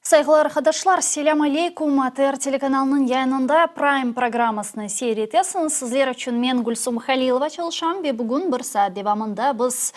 Sayğılı arqadaşlar, selâm aleykum! ATR telekanalınıñ yayınında Prime programmasını seyir etesiñiz. Sizler içün men, Gülsum Halilova, çalışam ve bugün bir saat devamında biz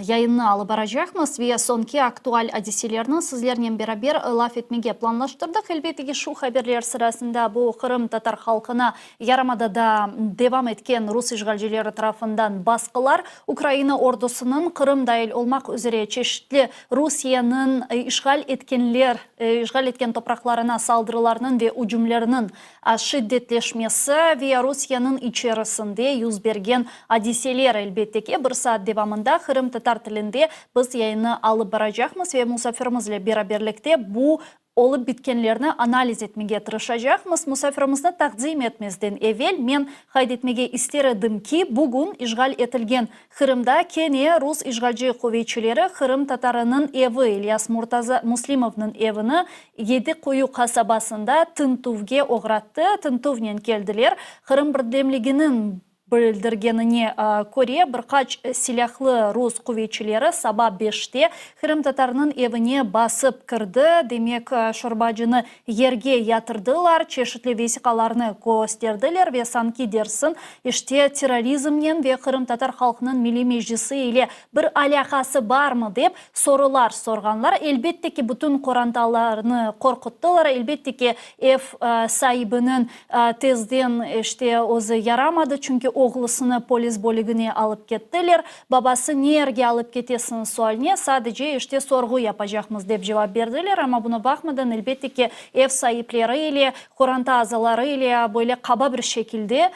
yayınnı alıp baracaqmız ve soñki aktual adiselerni sizlernen beraber laf etmege planlaştırdıq. Elbette ki, şu haberler sırasında bu qırımtatar halqına yarımadada devam etken rus işğalcileri tarafından basqılar, Ukraina ordusınıñ Qırım dail olmaq üzre çeşitli Rusiyeniñ işğal etkenler işğal etken topraqlarına saldırılarnıñ ve ücümlerniñ şiddetleşmesi ve Rusiyeniñ içerisinde yüz bergen adiseler, elbette ki, bir saat devamında qırımtatar tilinde biz yayınnı alıp baracaqmız ve musafirimizle beraberlikte bu Olıp bitkenlerni analiz etmege tırışacaqmız. Musafirimizni taqdim etmezden evel men qayd etmege ister edim ki, bugün işğal etilgen Qırımda kene rus işğalci quvetçileri qırımtatarınıñ evi, İlyas Murtaza Muslimovnıñ evini Yedi Quyu qasabasında tintüvge oğrattı. Tintüvnen keldiler. Qırım birdemliginiñ Bildirgenine köre, bir qaç silâhlı rus quvetçileri saba beşte qırımtatarnıñ evine basıp kirdi, demek, şorbacını yerge yatırdılar, çeşitli vesiqalarnı kösterdiler ve sanki dersiñ, işte, terrorizmnen ve Qırımtatar halqınıñ Milliy Meclisi ile bir alâqası barmı dep sorular sorğanlar. Elbette ki, bütün qorantalarnı qorquttılar, elbette ki, ev saibiniñ Tezden, işte, özü yaramadı, çünki oğlusını polis bölügine alıp kettiler. Babası ne yerge alıp ketesiñiz sualine, sadece, işte, sorğu yapacaqmız, dep cevap berdiler. Amma buna baqmadan, elbette ki, ev saipleri ile, qoranta azaları ile böyle qaba bir şekilde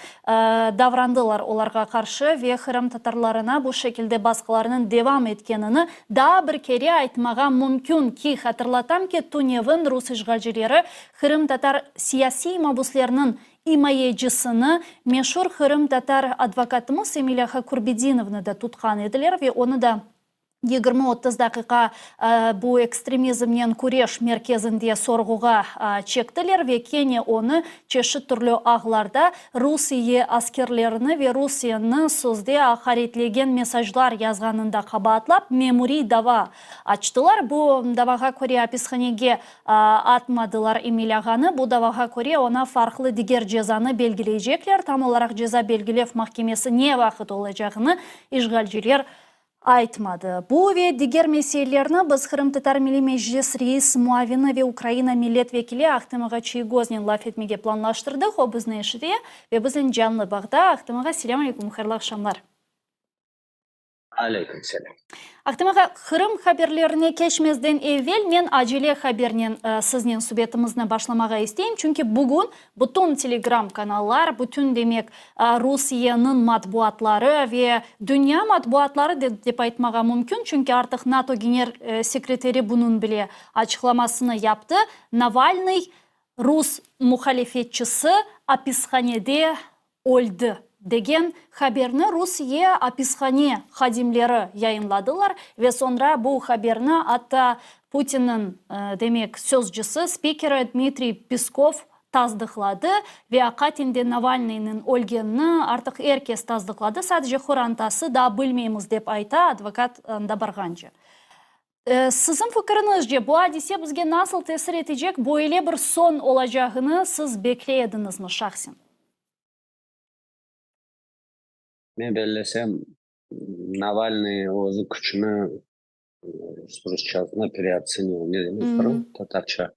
davrandılar olarğa qarşı ve qırımtatarlarına bu şekilde basqılarnıñ devam etkenini daa bir kere aytmağa mümkün ki, hatırlatam ki, tünevin rus işğalcileri Qırımtatar siyasiy mabuslerniñ imayecisini, meşur qırımtatar advokatımız Emil ağa Kurbedinovnı da tutqan ediler ve onı da 20-30 daqiqa bu ekstremizmnen küreş merkezinde sorğuğa çektiler ve kene onı çeşit türlü ağlarda Rusiye askerlerini ve Rusiyeni sözde aqaretlegen mesajlar yazğanında qabaatlap memuriy dava açtılar. Bu davağa köre apishanege Atmadılar Emil ağanı. Bu davağa köre oña farqlı diger cezanı belgileycekler. Tam olaraq ceza belgilev mahkemesi ne vaqıt olacağını işğalciler aytmadı. Bu ve diger meselelerni biz Qırımtatar Milliy Meclis reis muavini ve Ukraina millet vekili Ahtem ağa Çiygoznen laf etmege planlaştırdıq. O bizni eşite ve biznen canlı bağda. Ahtem ağa, selâm aleyküm, hayırlı aqşamlar. Aleyküm selâm. Ahtem ağa, Qırım haberlerine keçmezden evel men acele habernen siznen subetimizni başlamağa isteyim, çünki bugün bütün telegram kanallar, bütün, demek, Rusiyeniñ matbuatları ve dünya matbuatları dep aytmağa mümkün, çünki artıq NATO gener sekreteri bunıñ bile açıqlamasını yaptı, Navalnıy, rus muhalefetçisi, apishanede öldi, degen haberni Rusiye apishane hadimleri yayınladılar ve soñra bu haberni atta Putinniñ, demek, sözcüsi, spikeri Dmitriy Peskov tasdıqladı ve aqaten de Navalnıynıñ ölgenini artıq er kes tasdıqladı, sadece qorantası daa bilmeymiz, dep ayta, advokat anda barğance. Siziñ fikiriñizce, bu adise bizge nasıl tesir etecek, böyle bir soñ olacağını siz bekley ediñizmi şahsen? Men bellesem, Navalnıy özü küçüni, rusçasına pereotsenil, ne demek tatarça?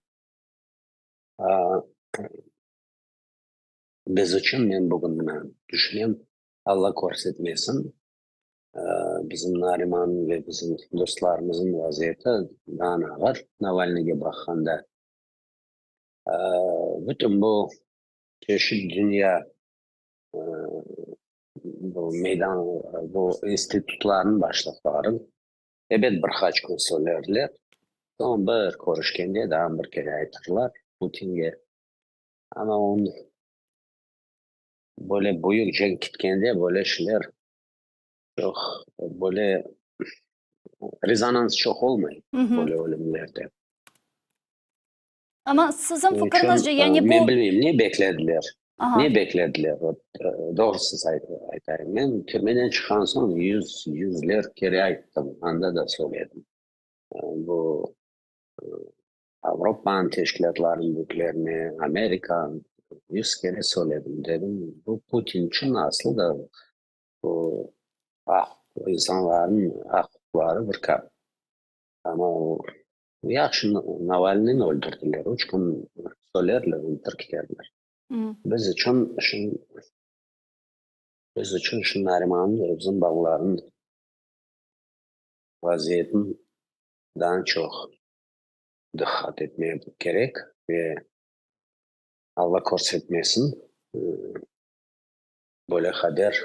Biz içün, men bugün mına tüşünem, Alla körsetmesin, Bizim Nariman ve bizim dostlarımıznıñ vaziyeti daa ağır, Navalnıyge baqqanda. Bütün bu çeşit dünya bu meydan, bu institutlarnıñ başlıqları, ebet, bir qaç kün söylerler, soñ bir körüşkende daa bir kere aytırlar Putinge. Amma onıñ böyle büyük cenk kitkende böyle şeyler Çoq böyle rezonans çoq olmay böyle ölümlerde. Amma siziñ fikriñizce, yani bu... Men bilmeyim, ne beklediler? Ne beklediler? Vot, doğrusız aytayım. Men türmeden çıqqan soñ yüzler kere ayttım, anda da söyledim. Bu... Avropanıñ teşkilâtlarınıñ büyüklerine, Amerikanıñ, yüz kere söyledim, dedim, bu Putin içün aslı da bu aq, insanlarnıñ aq-uquqları bir kap. Amma o, yahşı, Navalnıynı öldürdiler, üç kün söylerler, unutur keterler. Biz içün şu, biz içün şu Narimannıñ ve bizim balalarnıñ vaziyetini daa çoq diqqat etmek kerek ve Alla körsetmesin, böyle haber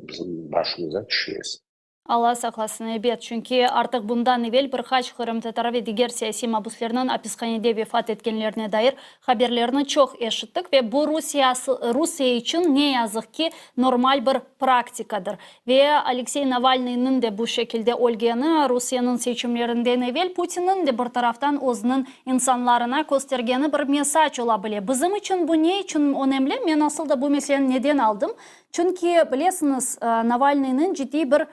bizim başımıza tüşmesin. Alla saqlasın, ebet, çünki artıq bundan evel bir qaç qırımtatarı ve diger siyasiy mabüslerniñ apishanede vefat etkenlerine dair haberlerni çoq eşittik ve bu Rusiye içün, ne yazıq ki, normal bir praktikadır. Ve Aleksey Navalnıynıñ de bu şekilde ölgeni, Rusiyeniñ seçimlerinden evel Putinniñ de bir taraftan özüniñ insanlarına köstergeni bir mesac ola bile. Bizim içün bu ne içün önemli? Men asıl da bu meseleni neden aldım? Çünki, bilesiñiz, Navalnıynıñ ciddiy bir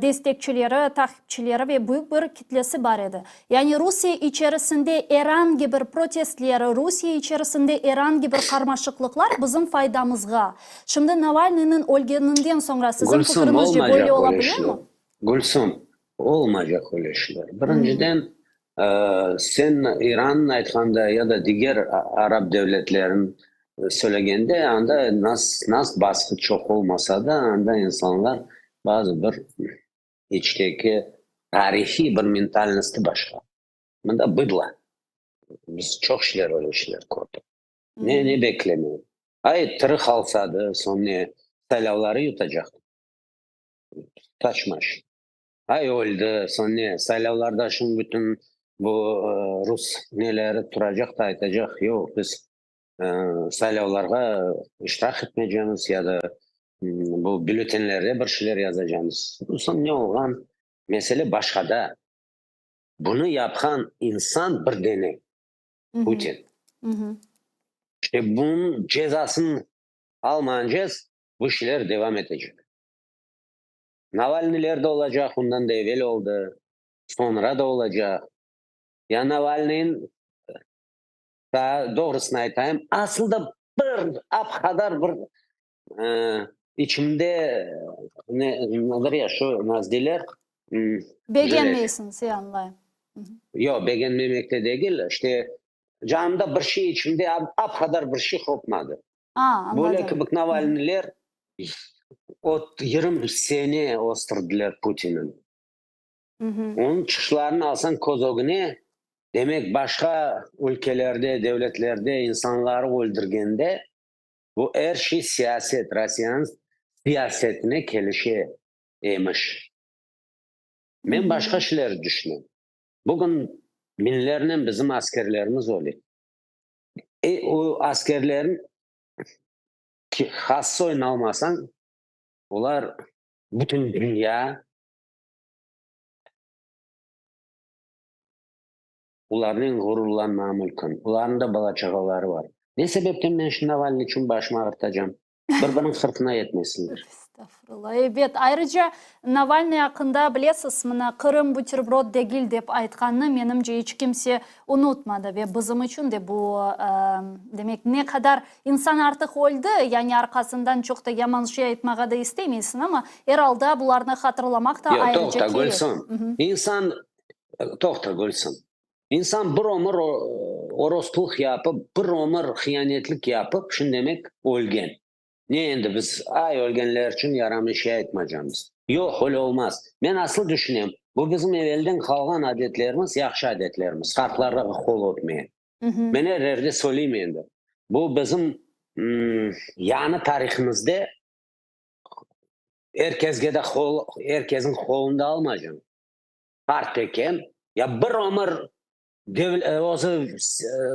destekçileri, taqipçileri ve büyük bir kitlesi bar edi. Yani Rusiye içerisinde er angi bir protestler, Rusiye içerisinde er angi bir qarmaşıqlıqlar bizim faydamızğa. Şimdi Navalnıynıñ ölgeninden soñra siziñ Gülsüm, fikriñizce böyle olmaycaq ola öyle bilemi? işler. Gülsüm, olmaycaq öyle işler. Birinciden, sen İrannı aytqanda ya da diger arap devletlerin söylegende, anda nas, nas basqı çoq olmasa da, anda insanlar bazı bir içteki tarihiy bir mentalnosti başqa. Mında bıdlo. Biz çoq şeyler öyle şeyler kördik. Ne, ne beklemey? Ay, tiri qalsa da, soñ ne, saylavları yutacaqtı. Saçma şey. Ay, öldi, soñ ne, saylavlarda şunıñ bütün bu rus neleri turacaq da aytacaq, yoq, biz saylavlarğa iştirak etmeycemiz ya da bu bülletenlerde bir şeyler yazacamız. Soñ ne olğan? Mesele başqada. Bunı yapqan insan bir dene, Putin. İşte bunıñ cezasını almancez bu şeyler devam etecek. Navalnıyler de olacaq, ondan da evel oldı, soñra da olacaq. Ya Navalnıynıñ, daa doğrusını aytayım, asıl da bir ap qadar bir içimde nedir ya, şu nasıl deyler? Begenmeysiñiz, ya, añlayım. Yoq, begenmemek de degil, işte, canımda bir şey, içimde ap qadar bir şey qopmadı. A, anladım. Böyle kibi Navalnıyler o 20 sene östürdiler Putinni. Onıñ çıqışlarını alsañ köz ögüne, demek başqa ülkelerde, devletlerde insanları öldürgende, bu er şey siyaset, Rossiyanıñ siyasetine kelişe emiş. Men başqa şeyler düşünem. Bugün biñlernen bizim askerlerimiz öle. E, o askerlerniñ has soyunı almasañ, olar bütün dünya olarnen ğururlanmağa mümkün. Olarnıñ da bala-çağaları bar. Ne sebepten men şu Navalnıy içün başımı ağırtacam? Bir-biriniñ sırtına yetmesinler. Estağfurullah. Ebet. Ayrıca, Navalnıy aqqında, bilesiz, mına, Qırım buterbrot degil dep aytqanını, menimce, iç kimse unutmadı. Ve bizim içün de bu, demek, ne qadar insan artıq öldi, yani arqasından çoq da yaman şey aytmağa da istemeysiñ, amma er alda bularnı hatırlamaq da Yoq, ayrıca toqta, kerek. Gülsüm. İnsan, toqta, Gülsüm. İnsan bir ömür orospulıq yapıp, bir ömür hıyanetlik yapıp, şun demek, ölgen. Ne endi biz, ay, ölgenler içün yaramay şey aytmacamız. Yoq, öyle olmaz. Men asıl düşünem, bu bizim evelden qalğan adetlerimiz, yahşı adetlerimiz, qartlarğa qol öpmeye. Men er yerde söyleyim endi. Bu bizim yañı tarihimizde er kesge de qol, er kesniñ qolunu da almaycam. Qart eken, ya bir ömür özü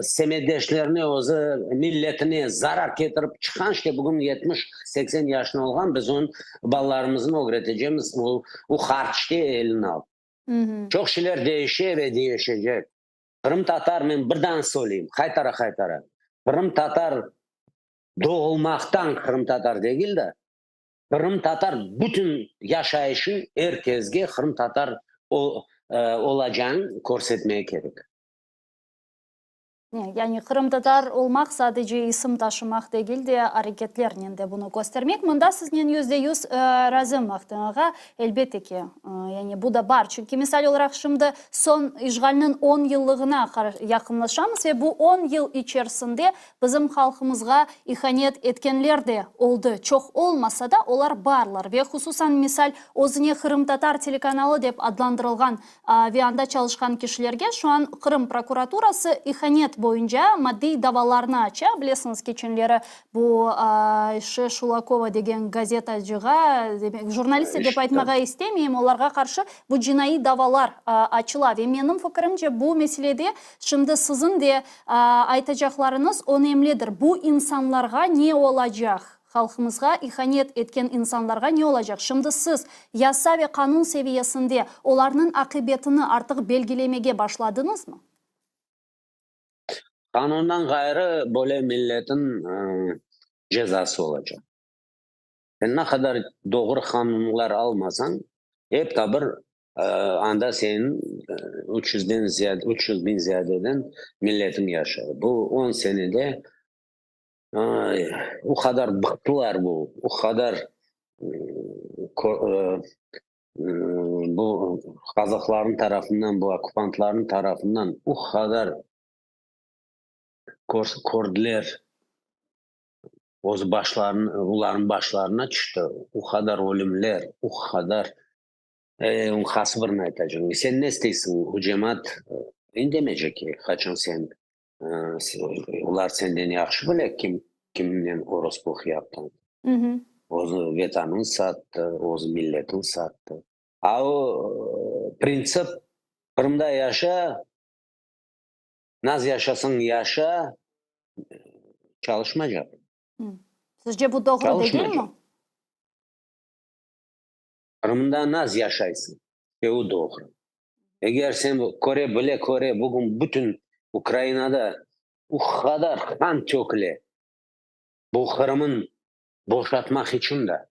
semetdeşlerine, özü milletine zarar ketirip çıqqan, işte bugün 70, 80 yaşında olğan, biz onıñ balalarımıznı ögretecemiz, o qart işte elini al. Çoq şeyler değişe ve değişecek. Qırımtatar, men bir daa söyleyim, qaytara-qaytara, qırımtatar doğulmaqtan qırımtatar degil de, Qırımtatar bütün yaşayışın er kezge qırımtatar olacağın körsetmege kerek. Ne, yani qırımtatar olmaq sadece isim taşımaq degil de, areketlernen de bunı köstermek. Mında siznen 100% razım, Ahtem ağa. Elbette ki, yani bu da bar. Çünki, misal olaraq, şimdi soñ işğalniñ on yıllığına yaqınlaşamız ve bu on yıl içerisinde bizim halqımızğa ihanet etkenler de oldı. Çoq olmasa da, olar barlar. Ve hususan, misal, özüne qırımtatar telekanalı dep adlandırılğan Ve anda çalışqan kişilerge şu an Qırım prokuraturası ihanet boyunca maddiy davalarnı aça. Bilesiñiz, keçenleri bu Ayşe Şulakova degen gazetacığa, demek, jurnalist de dep aytmağa istemeyim, olarğa qarşı bu cinaiy davalar açıla. Ve menim fikirimce, bu meselede şimdi siziñ de aytacaqlarıñız önemlidir. Bu insanlarğa ne olacaq? Halqımızğa ihanet etken insanlarğa ne olacaq? Şimdi siz yasa ve qanun seviyesinde olarnıñ aqibetini artıq belgilemege başladıñızmı? Qanundan ğayrı böyle milletin cezası olacaq. Sen ne qadar doğru qanunlar almasañ, ep ta bir anda senin üç yüzden ziyade, 300 biñ ziyadeden milletiñ yaşay. Bu on senede Ay, o qadar bıqtılar bu, o qadar bu qazaqlarnıñ tarafından, bu okkupantlarnıñ tarafından o qadar kördiler, öz başlarını, olarnıñ başlarına tüşti, o qadar ölümler, o qadar, qaysı birini aytacağım? Sen ne isteysiñ, o cemaat indemeycek ki, qaçan sen Olar senden yahşı bile kim kimnen orospulıq yaptığını. Özü Vetanın sattı, özü milletin sattı. A o printsip Qırımda yaşa, naz yaşasıñ yaşa, çalışmaycaq. Sizce bu doğru degilmi? Qırımda naz yaşaysıñ, ve o doğru. Eger sen köre bile köre bugün bütün Ukrainada o qadar qan töküle, bu Qırımın boşatmaq içün da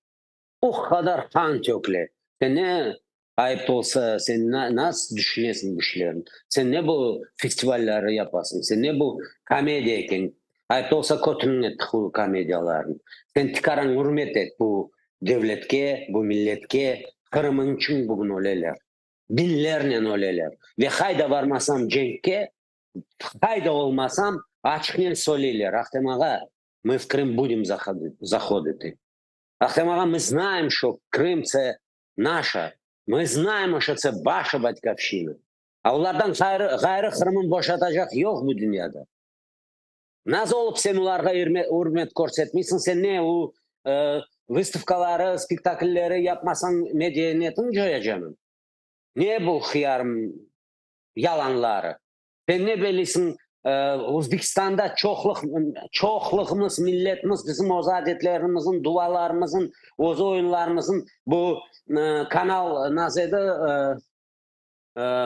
o qadar qan töküle, sen ne ayıp olsa, sen nasıl düşünesiñ bu işlerni? Sen ne bu festivalleri yapasıñ? Sen ne bu komediya eken? Ayıp olsa kötüñe tıqıl komediyalarnı. Sen tikaran ürmet et bu devletke, bu milletke, Qırımıñ içün bugün öleler. Biñlernen öleler. Ve qayda barmasam cenkke, qayda olmasam, açıqnen söyleyler, Ahtem ağa, mı v Krım budem zahoditi. Ahtem ağa, mı znaem, şo Krım tse naşa, mı znaemo, şo tse vaşa batkovşçina. A olardan ğayrı, ğayrı Qırımın boşatacaq yoq bu dünyada. Naz olıp sen olarğa ürmet körsetmeysiñ, sen ne u vystavkaları, spektaklleri yapmasañ medeniyetiñ coyacanıñ? Ne bu hıyarım yalanları? Sen ne belisiñ, Özbekistanda çoqluq, çoqluğımız, milletimiz bizim öz adetlerimizin, dualarımızın, öz oyunlarımızın bu kanal naz edi,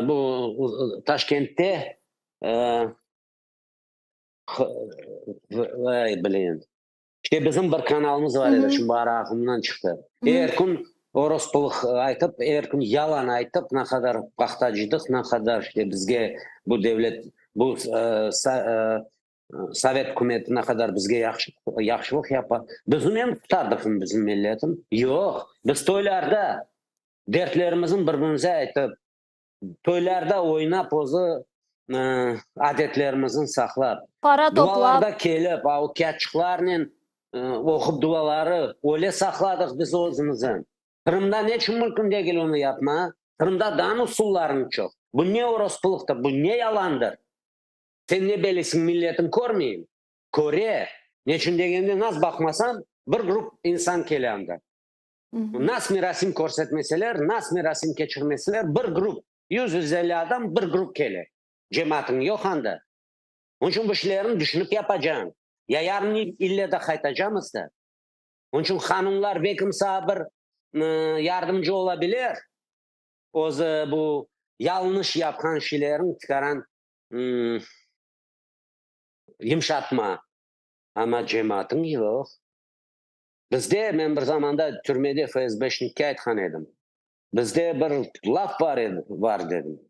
bu Taşkentte, Vay, blin. İşte bizim bir kanalımız var edi, şu bar aqlımdan çıqtı. Er kün orospulıq aytıp, er kün yalan aytıp, ne qadar paxta cıydıq, ne qadar işte bizge bu devlet, bu sovet ükümeti ne qadar bizge yahşı, yahşılıq yapa. Biz onen qurtardıq bizim milletin? Yoq. Biz toylarda dertlerimizni bir-birimize aytıp, Toylarda oynap özü adetlerimizni saqlap. Para toplap. Dualarda kelip, a o kâtçıqlarnen oqup duaları öyle saqladıq biz özümizi. Qırımda neçün mümkün degil onı yapma? Qırımda daa usullarıñ çoq. Bu ne orospılıqtır, bu ne yalandır? Sen ne belisiñ, milletiñ körmeymi? Köre. Neçün degende, nas baqmasañ, bir grup insan kele anda. Nas merasim körsetmeseler, nas merasim keçirmeseler, bir grup, 100-150 adam bir grup kele. Cemaatıñ yoq anda. Onıñ içün bu işlerni düşünip yapacañ. Ya yarın ille de qaytacamız da. Onıñ içün qanunlar belkim saña bir yardımcı ola bilir. Özü bu yalnış yapqan şeyleriñ tikaran yımşatma. Amma cemaatıñ yoq. Bizde, men bir zamanda türmede FSBşnikke aytqan edim, bizde bir laf bar edi, var dedim,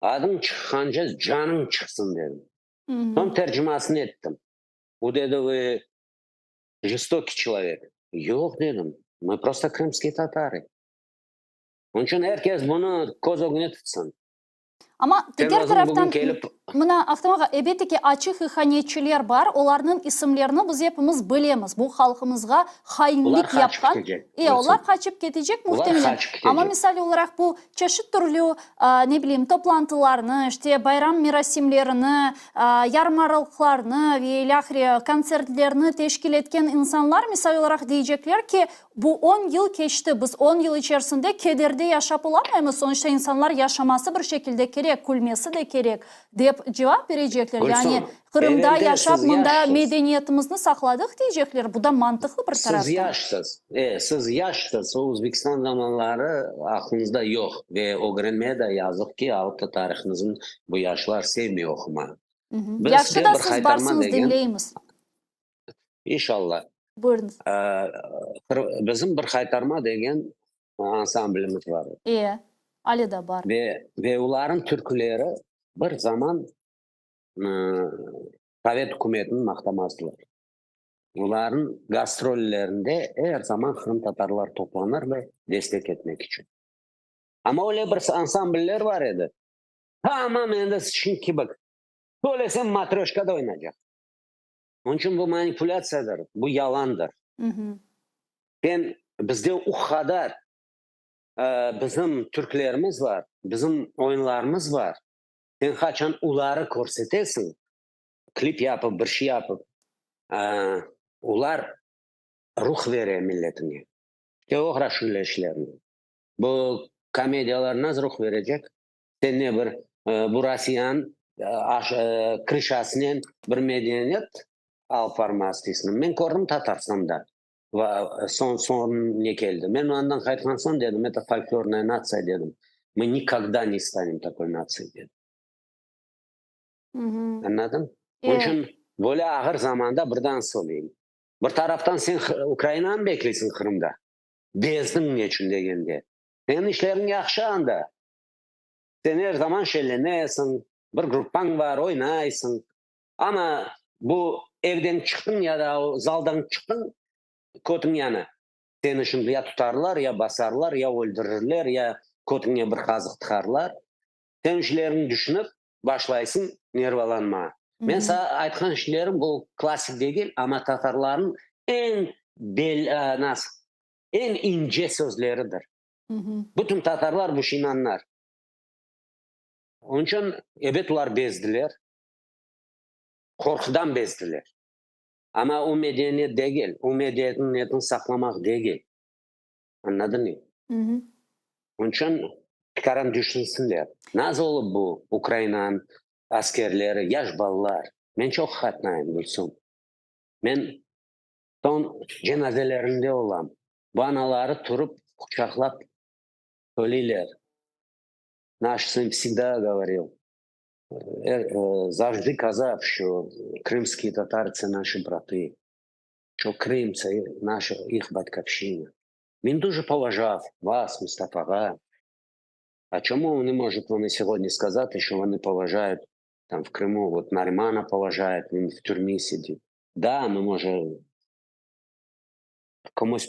adıñ çıqqance canıñ çıqsın dedim. Soñ tercimasını ettim. O dedi, Vı jestokiy çelovek. Yoq, dedim, mı prosto krımskiy tatarı. Onıñ içün er kes bunı köz ögüne tutsın. Amma diger taraftan, mına, Ahtem ağa, elbette ki, açıq ihanetçiler bar, olarnıñ isimlerini biz epimiz bilemiz, bu halqımızğa hainlik yapqan. E, olar qaçıp ketecek, muhtemelen. Amma, misal olaraq, bu çeşit türlü, ne bileyim, toplantılarnı, işte, bayram merasimlerini, yarmarlıqlarnı ve ilâhre kontsertlerni teşkil etken insanlar, misal olaraq, deycekler ki, Bu on yıl keçti, biz on yıl içerisinde kederde yaşap olamaymız, sonuçta insanlar yaşaması bir şekilde kerek, külmesi de kerek, dep cevap berecekler. Yani Gülsüm, Qırımda evelde yaşap, siz mında yaşsız. medeniyetimizni saqladıq deycekler, bu da mantıqlı bir Siz taraftan. yaşsız, e, siz yaşsız, o Özbekistan zamanları aqlıñızda yoq ve ögrenmeye de yazıq ki, alıp da tarihımıznı bu yaşlar sevmey oqumağa. Biz Yahşı de da bir siz haytarma barsıñız, degen. diñleymiz. İnşallah. Buyurıñız. Bizim bir Haytarma degen ansamblimiz bar. E, ale da bar. Ve, ve olarnıñ türküleri bir zaman sovet ükümetini maqtamazdılar. Olarnıñ gastrollerinde er zaman qırımtatarlar toplanırdı destek etmek içün. Amma öyle bir ansambller bar edi, tamam endi şimdi kibi, söylesem matröşkada oynaycaq. Onıñ içün bu manipulâtsiyadır, bu yalandır. Sen bizde o qadar bizim türklerimiz bar, bizim oyunlarımız bar, sen qaçan oları körsetesiñ, klip yapıp, bir şey yapıp, olar ruh bere milletiñe. İşte oğraş öyle işlernen. Bu komediyalar naz ruh berecek? Sen ne bir bu Rossiyanıñ krışasınen bir medeniyet alıp barmağa isteysiñ? Men kördim Tatarstanda soñ soñ ne keldi. Men andan qaytqan soñ dedim, eto folklornaya natsiya dedim. Mı nikogda ne stanem takoy natsiya dedim. Añladıñ? Onıñ içün böyle ağır zamanda birden söyleyim. Bir taraftan sen Ukrainanı bekleysiñ Qırımda. Bezdiñ neçün degende. Seniñ işleriñ yahşı anda. Sen er zaman şellenesiñ, bir gruppañ bar, oynaysıñ. Amma bu evden çıqtıñ ya da o zaldan çıqtıñ, kötüñ yana. Seni şimdi ya tutarlar, ya basarlar, ya öldürirler, ya kötüñe bir qazıq tıqarlar. Sen işleriñni düşünip başlaysıñ nervalanmağa. Men saña aytqan işlerim bu klassik degil, amma tatarlarnıñ eñ bel, nasıl, eñ ince sözleridir. Bütün tatarlar bu şeyni añlar. Onıñ içün, ebet, olar bezdiler, qorqudan bezdiler. Amma o medeniyet degil, o medeniyetni saqlamaq degil. Añladıñmı? Onıñ içün tikaran düşünsinler, nasıl olıp bu Ukrainanıñ askerleri, yaş balalar, men çoq qatnayım, Gülsüm, men soñ cenazelerinde olam, Bu anaları turıp quçaqlap söyleyler, Naş sın vsegda govoril, zavjdı qazav, şço krımskiy tatarı tse naşı bratı, şço Krım tse naşa ih batkovşçina. Min duje povajav vas, Mustafa ağa. A çomu ne možut voni segodni skazati, şço voni povajayut tam v Krımu, vot Narimana povajayut, vin v türmi sidit. Da, mı može Комусь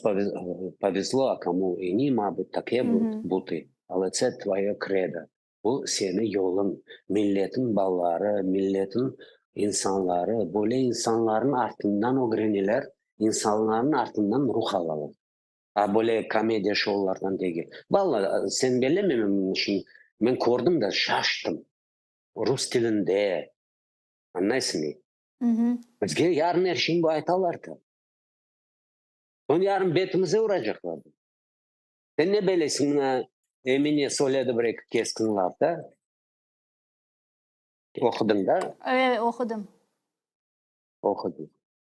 повезло, а кому і ні, мабуть, таке бути, але це твоє кредо, bu seni yoluñ, milletiñ balaları, milletiñ insanları böyle insanlarnıñ artından ögreneler, insanlarnıñ artından ruh alalar, a böyle komediya şoulardan degil. Valla, sen bellemem, şimdi men kördim de şaştım, rus tilinde, añlaysıñmı? Bizge yarın er şeyni bu aytalar da. Soñ yarın betimize uracaqlar. Sen ne beleysiñ, mına Emine söyledi bir-eki keskin laf da. Oqudıñ da? E, oqudım. Oqudıñ.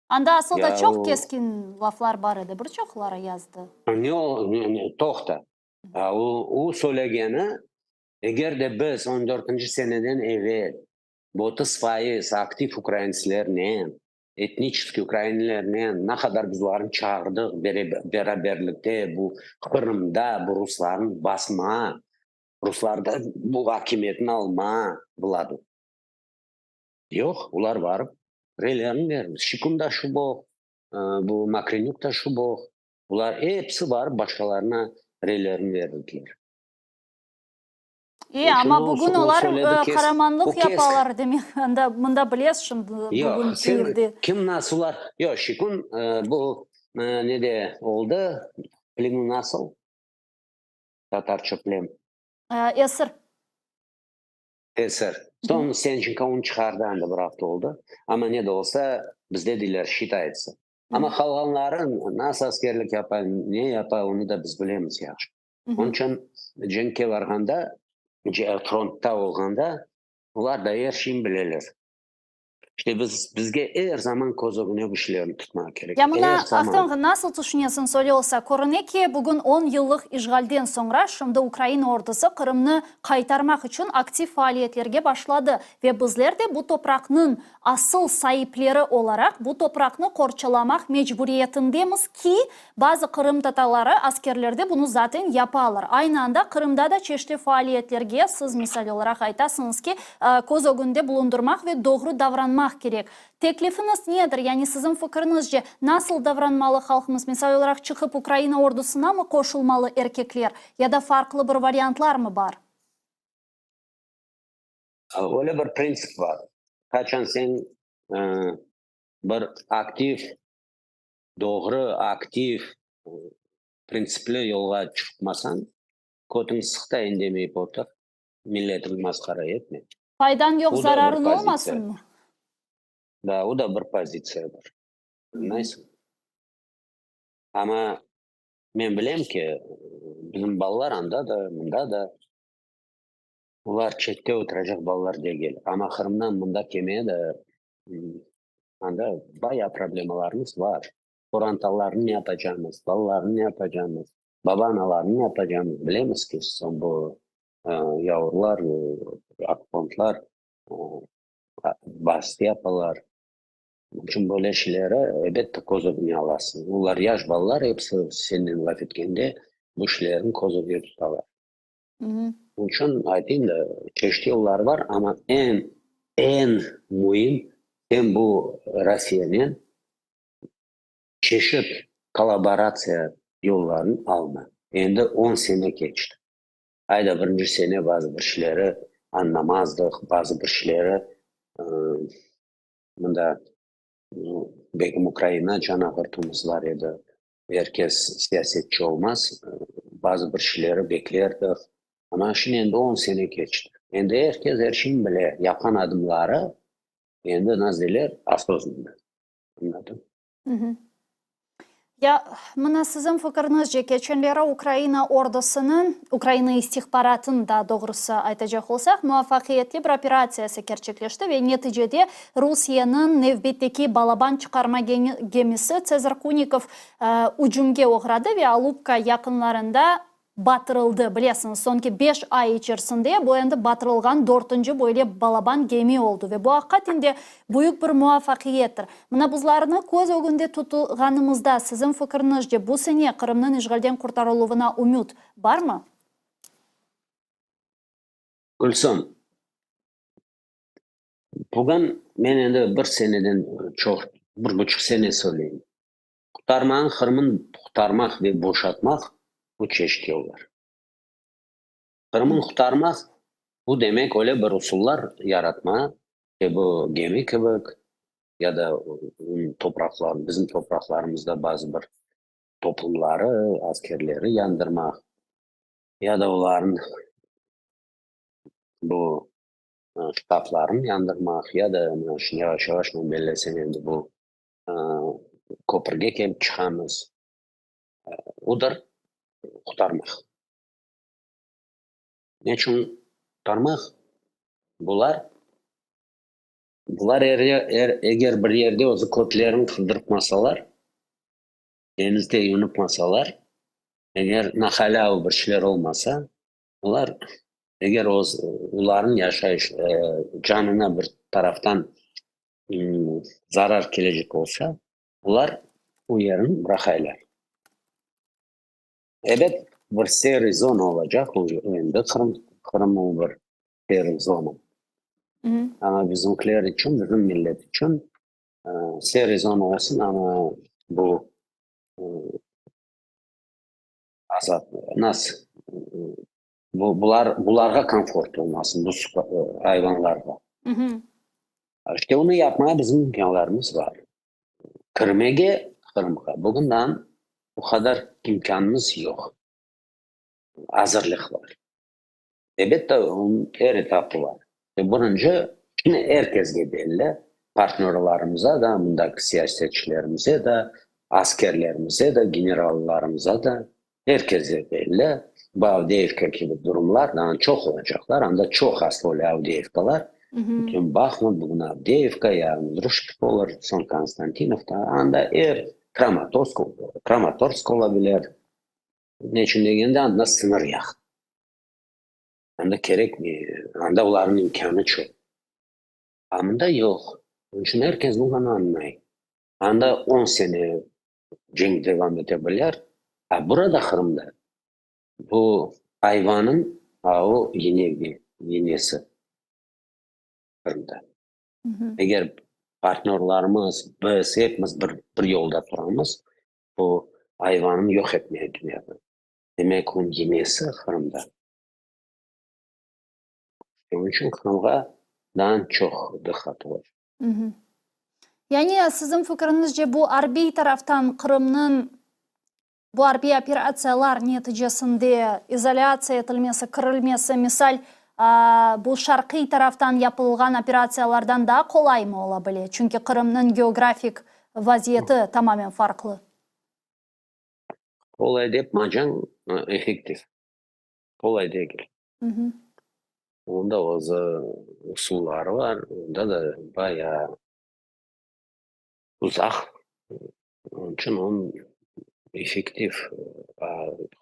Anda asıl da çoq keskin laflar bar edi, bir çoqları yazdı. Ne o, toqta. O, o söylegeni, eger de biz on dörtünci seneden evel bu 30% aktiv ukraintslernen etniçeskiy ukrainlernen ne qadar biz olarnı çağırdıq beraberlikte bu Qırımda bu ruslarnı basma, ruslardan bu akimiyetni alma, Vladu. Yoq, olar barıp reylerini berdi. Şikun da şu boq, bu Makrenük da şu boq. Bular episi barıp başqalarına reylerini berdiler. E, amma bugün olar qaramanlıq yapalar, demek, anda, mında bilesiz şimdi, bugün Kiyevde. Kim nasıl olar? Yoq, Şikun bu nede oldı, plenu nasıl? Tatarca plen. Esir. Esir. Soñ Sençenko onı çıqardı anda bir afta oldı. Amma ne de olsa, bizde deyler, şçitayetsa. Amma qalğanları nasıl askerlik yapa, ne yapa, onı da biz bilemiz yahşı. Onıñ içün cenkke barğanda, frontta olğanda, olar da er şeyni bileler. İşte biz, bizge er zaman köz ögüne bu şeylerni tutmaq kerek. Ya mına, Ahtem, nasıl tüşünesiñiz, öyle olsa, körüne ki, bugün on yıllıq işğalden soñra şimdi Ukraina ordusı Qırımnı qaytarmaq içün aktiv faaliyetlerge başladı ve bizler de bu topraqnıñ asıl saipleri olaraq bu topraqnı qorçalamaq mecburiyetindemiz ki, bazı qırımtatarları askerlerde bunı zaten yapalar. Aynı anda Qırımda da çeşitli faaliyetlerge, siz misal olaraq aytasıñız ki, köz ögünde bulundırmaq ve doğru davranmaq kerek. Teklifiñiz nedir? Yani siziñ fikriñizce, nasıl davranmalı halqımız? Misal olaraq, çıqıp Ukraina ordusına mı qoşulmalı erkekler ya da farqlı bir variantlarmı bar? Öyle bir printsip bar. Qaçan sen bir aktiv, doğru, aktiv, printsipli yolğa çıqmasañ, kötüñ sıq da indemeyip otur, milletini masqara etme. Faydañ yoq, zararıñ olmasınmı? Da, o da bir pozitsiyadır. Añlaysıñ? Amma men bilem ki, bizim balalar anda da, mında da, Olar çette oturacaq balalar degil. Amma Qırımdan mında kelmeye de, anda bayağı problemalarımız bar. Qorantalarnı ne yapacağımız, balalarnı ne yapacağımız, baba-analarnı ne yapacağımız bilemiz ki, soñ bu yavurlar, okkupantılar basqı yapalar. Onıñ içün böyle şeyleri elbette köz ögüne alasıñ. Olar yaş balalar, episi sennen laf etkende bu şeylerni köz ögüne tutalar. Onıñ içün aytayım da, çeşit yolları bar, amma eñ, eñ müim, sen bu Rusiyenen çeşit kollaboratsiya yollarını alma. Endi on sene keçti. Ayda birinci sene bazı bir şeyleri añlamazdıq, bazı bir şeyleri mında belkim Ukraina can ağırtımız bar edi. Er kes siyasetçi olmaz, bazı bir şeyleri beklerdik. Amma şimdi endi on sene keçti. Endi er kes er şeyni bile, yapqan adımları endi, nasıl deyler, osoznanno. Añladıñ? Ya, mına siziñ fikiriñizce, keçenleri Ukraina ordusınıñ, Ukraina istihbaratınıñ, daa doğrusı aytacaq olsaq, muvafaqiyetli bir operatsiyası kerçekleşti ve neticede Rusiyeniñ nevbetteki balaban çıqarma gemisi Tsezar Kunikov ücümge oğradı ve Alupka yaqınlarında batırıldı. Bilesiñiz, soñki beş ay içersinde bu endi batırılğan dörtünci böyle balaban gemi oldı ve bu aqiqaten de büyük bir muvafaqiyettir. Mına buzlarnı köz ögünde tutulğanımızda, siziñ fikiriñizce, bu sene Qırımnıñ işğalden qurtarıluvına ümüt barmı? Gülsüm, bugün men endi bir seneden çoq, bir buçuq sene söyleyim. Qurtarmanıñ Qırımın qurtarmaq ve boşatmaq, bu çeşit yollar. Qırımın qurtarmaq, bu demek öyle bir usullar yaratma, ve bu gemi kibik, ya da topraqlar, bizim topraqlarımızda bazı bir toplumları, askerleri yandırmaq, ya da olarnıñ bu ştablarını yandırmaq, ya da yavaş-yavaş, men bellesem, endi bu köpürge kelip çıqamız. Odır qurtarmaq. Ne içün qurtarmaq? Bular, bular er, er, eger bir yerde özü kötlerini qıldırtmasalar, denizde yunıpmasalar, eger nahalâv bir şeyler olmasa, olar eger öz, olarnıñ yaşayış, canına bir taraftan zarar kelecek olsa, olar o yerini bıraqaylar. Ebet, bir serıy zona olacaq, o endi Qırım, Qırım o bir serıy zona. Amma bizimkiler içün, bizim millet içün serıy zona olsun, amma bu azat, nasıl, bu, bular, bularğa komfort olmasın, bu ayvanlarğa. İşte onı yapmaya bizim imkânlarımız bar. Kirmege Qırımğa bugünden o qadar imkânımız yoq. Azırlıq bar. Elbette, onıñ er etapı bar. Birinci, şimdi er kesge belli, partnörlarımıza da, mındaki siyasetçilerimize de, askerlerimize de, generallarımıza da, er kesge belli, bu Avdeyevka kibi durumlar daa çoq olacaqlar, anda çoq aslı öyle Avdeyevkalar, bütün Bahmut, bugün Avdeyevka, yarın Drujkivka olur, soñ Konstantinovka, anda er Kramatorsk, Kramatorsk ola bilir. Ne içün degende, anda sıñır yaqın. Anda kerekmey, anda olarnıñ imkânı çoq. A mında yoq. Onıñ içün er kes bunı añlay. Anda on sene cenk devam ete bilir, a burada, Qırımda, bu ayvanıñ a o yine, yinesi Qırımda. Eger partnörlarımız, biz epimiz bir, bir yolda turamız, bu ayvanı yoq etmeye dünyadan. Demek, onıñ yinesi Qırımda. Onıñ içün Qırımğa daa çoq diqqat olacaq. Yani, siziñ fikriñizce, bu arbiy taraftan Qırımnıñ bu arbiy operatsiyalar neticesinde izolâtsiya etilmesi, kirilmesi, misal, bu şarqiy taraftan yapılğan operatsiyalardan daa qolaymı ola bile? Çünki Qırımnıñ geografik vaziyeti tamamen farqlı. Qolay dep macañ effektiv. Qolay degil. Onda özü usulları bar, onda da bayağı uzaq. Onıñ içün onıñ effektiv,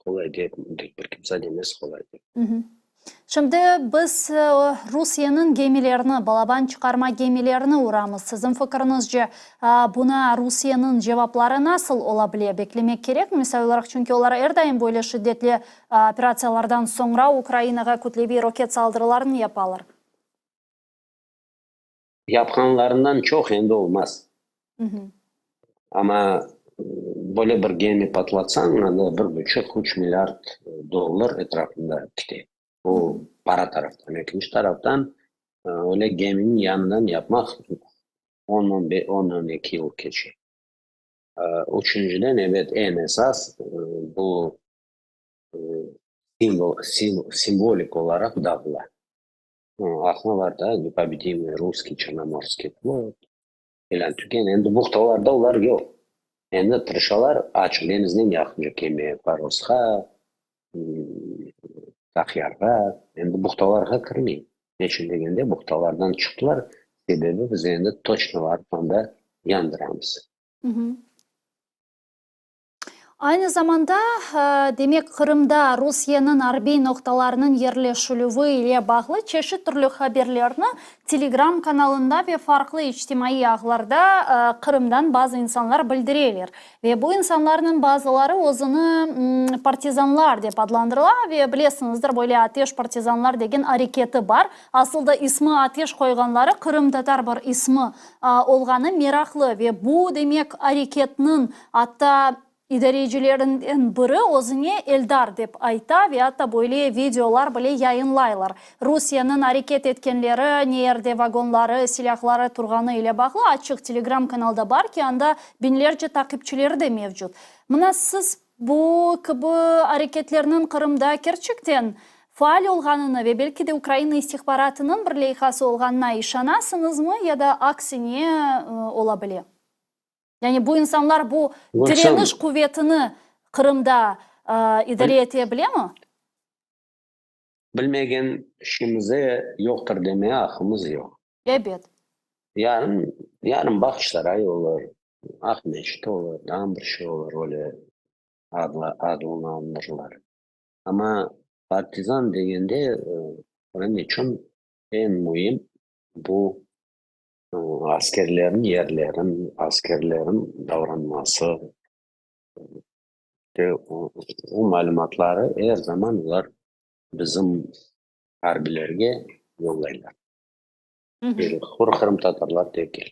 qolay dep bir kimse demez qolay dep. Şimdi biz Rusiyeniñ gemilerini, balaban çıqarma gemilerini uramız. Siziñ fikiriñizce, buna Rusiyeniñ cevapları nasıl ola bile? Beklemek kerekmi, misal olaraq, çünki olar er daim böyle şiddetli operatsiyalardan soñra Ukrainağa kütleviy roket saldırılarını yapalar. Yapqanlarından çoq endi olmaz. Amma böyle bir gemi patlatsañ, anda bir buçuq, üç milliard dollar etrafında kete. Bu para taraftan. Ekinci taraftan, öyle geminiñ yanından yapmaq on, on, on eki yıl keçe. Üçünciden, ebet, eñ esas bu simvol, simvolik olaraq dağıla. Aqlıña bar da, Nepobedimıy russkiy Çernomorskiy flot filan tüken. Endi buhtalarda olar yoq. Endi tırışalar açıq deñizden yaqınca kelmeye, Farosqa, Aqyarğa. Endi buhtalarğa kirmey. Ne içün degende, buhtalardan çıqtılar, sebebi biz endi toçno barıp anda yandıramız. Aynı zamanda, demek, Qırımda Rusiyeniñ arbiy noqtalarınıñ yerleşilüvi ile bağlı çeşit türlü haberlerni Telegram kanalında ve farqlı içtimaiy ağlarda Qırımdan bazı insanlar bildireler. Ve bu insanlarnıñ bazıları özüni partizanlar dep adlandırıla ve bilesiñizdir, böyle Ateş partizanlar degen areketi bar. Asıl da ismi Ateş qoyğanları qırımtatar bir ismi olğanı meraqlı ve bu, demek, areketniñ Atta idarecilerinden biri özüne Eldar dep ayta ve atta böyle videolar bile yayınlaylar. Rusiyeniñ areket etkenleri, ne yerde vagonları, silâhları turğanı ile bağlı açıq Telegram kanalda bar ki, anda biñlerce taqipçileri de mevcut. Mına siz bu kibi areketlerniñ Qırımda kerçekten faal olğanını ve belki de Ukraina istihbaratınıñ bir leyhası olğanına işanasıñızmı ya da aksine ola bile? Yani bu insanlar bu direniş quvetini Qırımda idare ete bilemi? Bilmegen işimize yoqtır demeye aqqımız yoq. Ebet. Yarın, yarın Bağçasaray olur, Aqmescit olur, daa bir şey olur, öyle adlandırırlar. Amma partizan degende, onıñ içün eñ müim bu Askerlerniñ yerlerin, askerlerin davranması, işte o malümatları er zaman olar bizim arbiylerge yollaylar. Quru qırımtatarlar degil.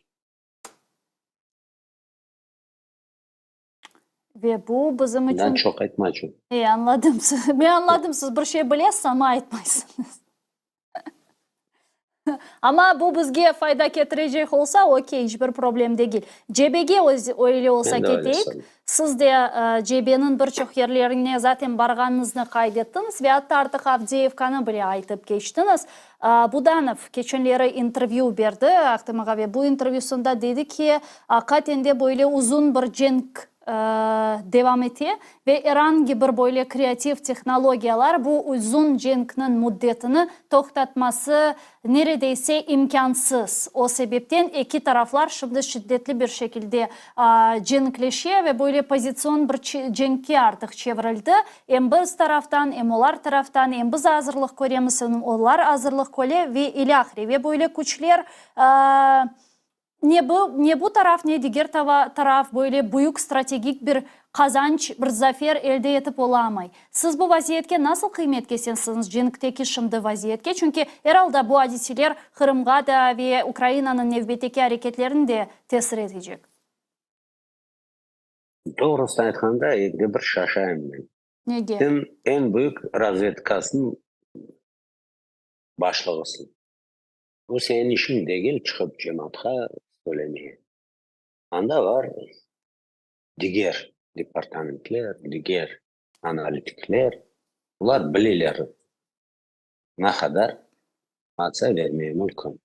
Ve bu bizim içün... Ben çoq aytmaycam. E, añladım. Men añladım, siz bir şey bilesiz, amma aytmaysıñız. Amma bu bizge fayda ketirecek olsa, okey, iç bir problem degil. Cebege öyle olsa keteyik. Siz de cebeniñ bir çoq yerlerine zaten barğanıñıznı qayd ettiñiz ve atta artıq Avdeyevkanı bile aytıp keçtiñiz. Budanov keçenleri intervyü berdi Ahtem ağa ve bu intervyüsında dedi ki, aqaten de böyle uzun bir cenk devam ete ve er angi bir böyle kreativ tehnologiyalar bu uzun cenkniñ müddetini toqtatması neredeyse imkânsız. O sebepten eki taraflar şimdi şiddetli bir şekilde cenkleşe ve böyle pozitsion bir cenkke artıq çevirildi. Em biz taraftan, em olar taraftan, em biz azırlıq köremiz, em olar azırlıq köre ve ilâhre. Ve böyle küçler Ne bu, ne bu taraf, ne diger taraf böyle büyük strategik bir qazanç, bir zafer elde etip olamay. Siz bu vaziyetke nasıl qıymet kesensiñiz, cenkteki şimdi vaziyetke? Çünki er alda bu adiseler Qırımğa da ve Ukrainanıñ nevbetteki areketlerine de tesir etecek. Doğrusını aytqanda, ekide bir şaşayım men. Nege? Sen eñ büyük razvedkasınıñ başlığısıñ. Bu seniñ işiñ degil çıqıp cemaatqa söylemege. Anda bar diger departamentler, diger analitikler, olar bileler ne qadar informatsiya vermege mümkün.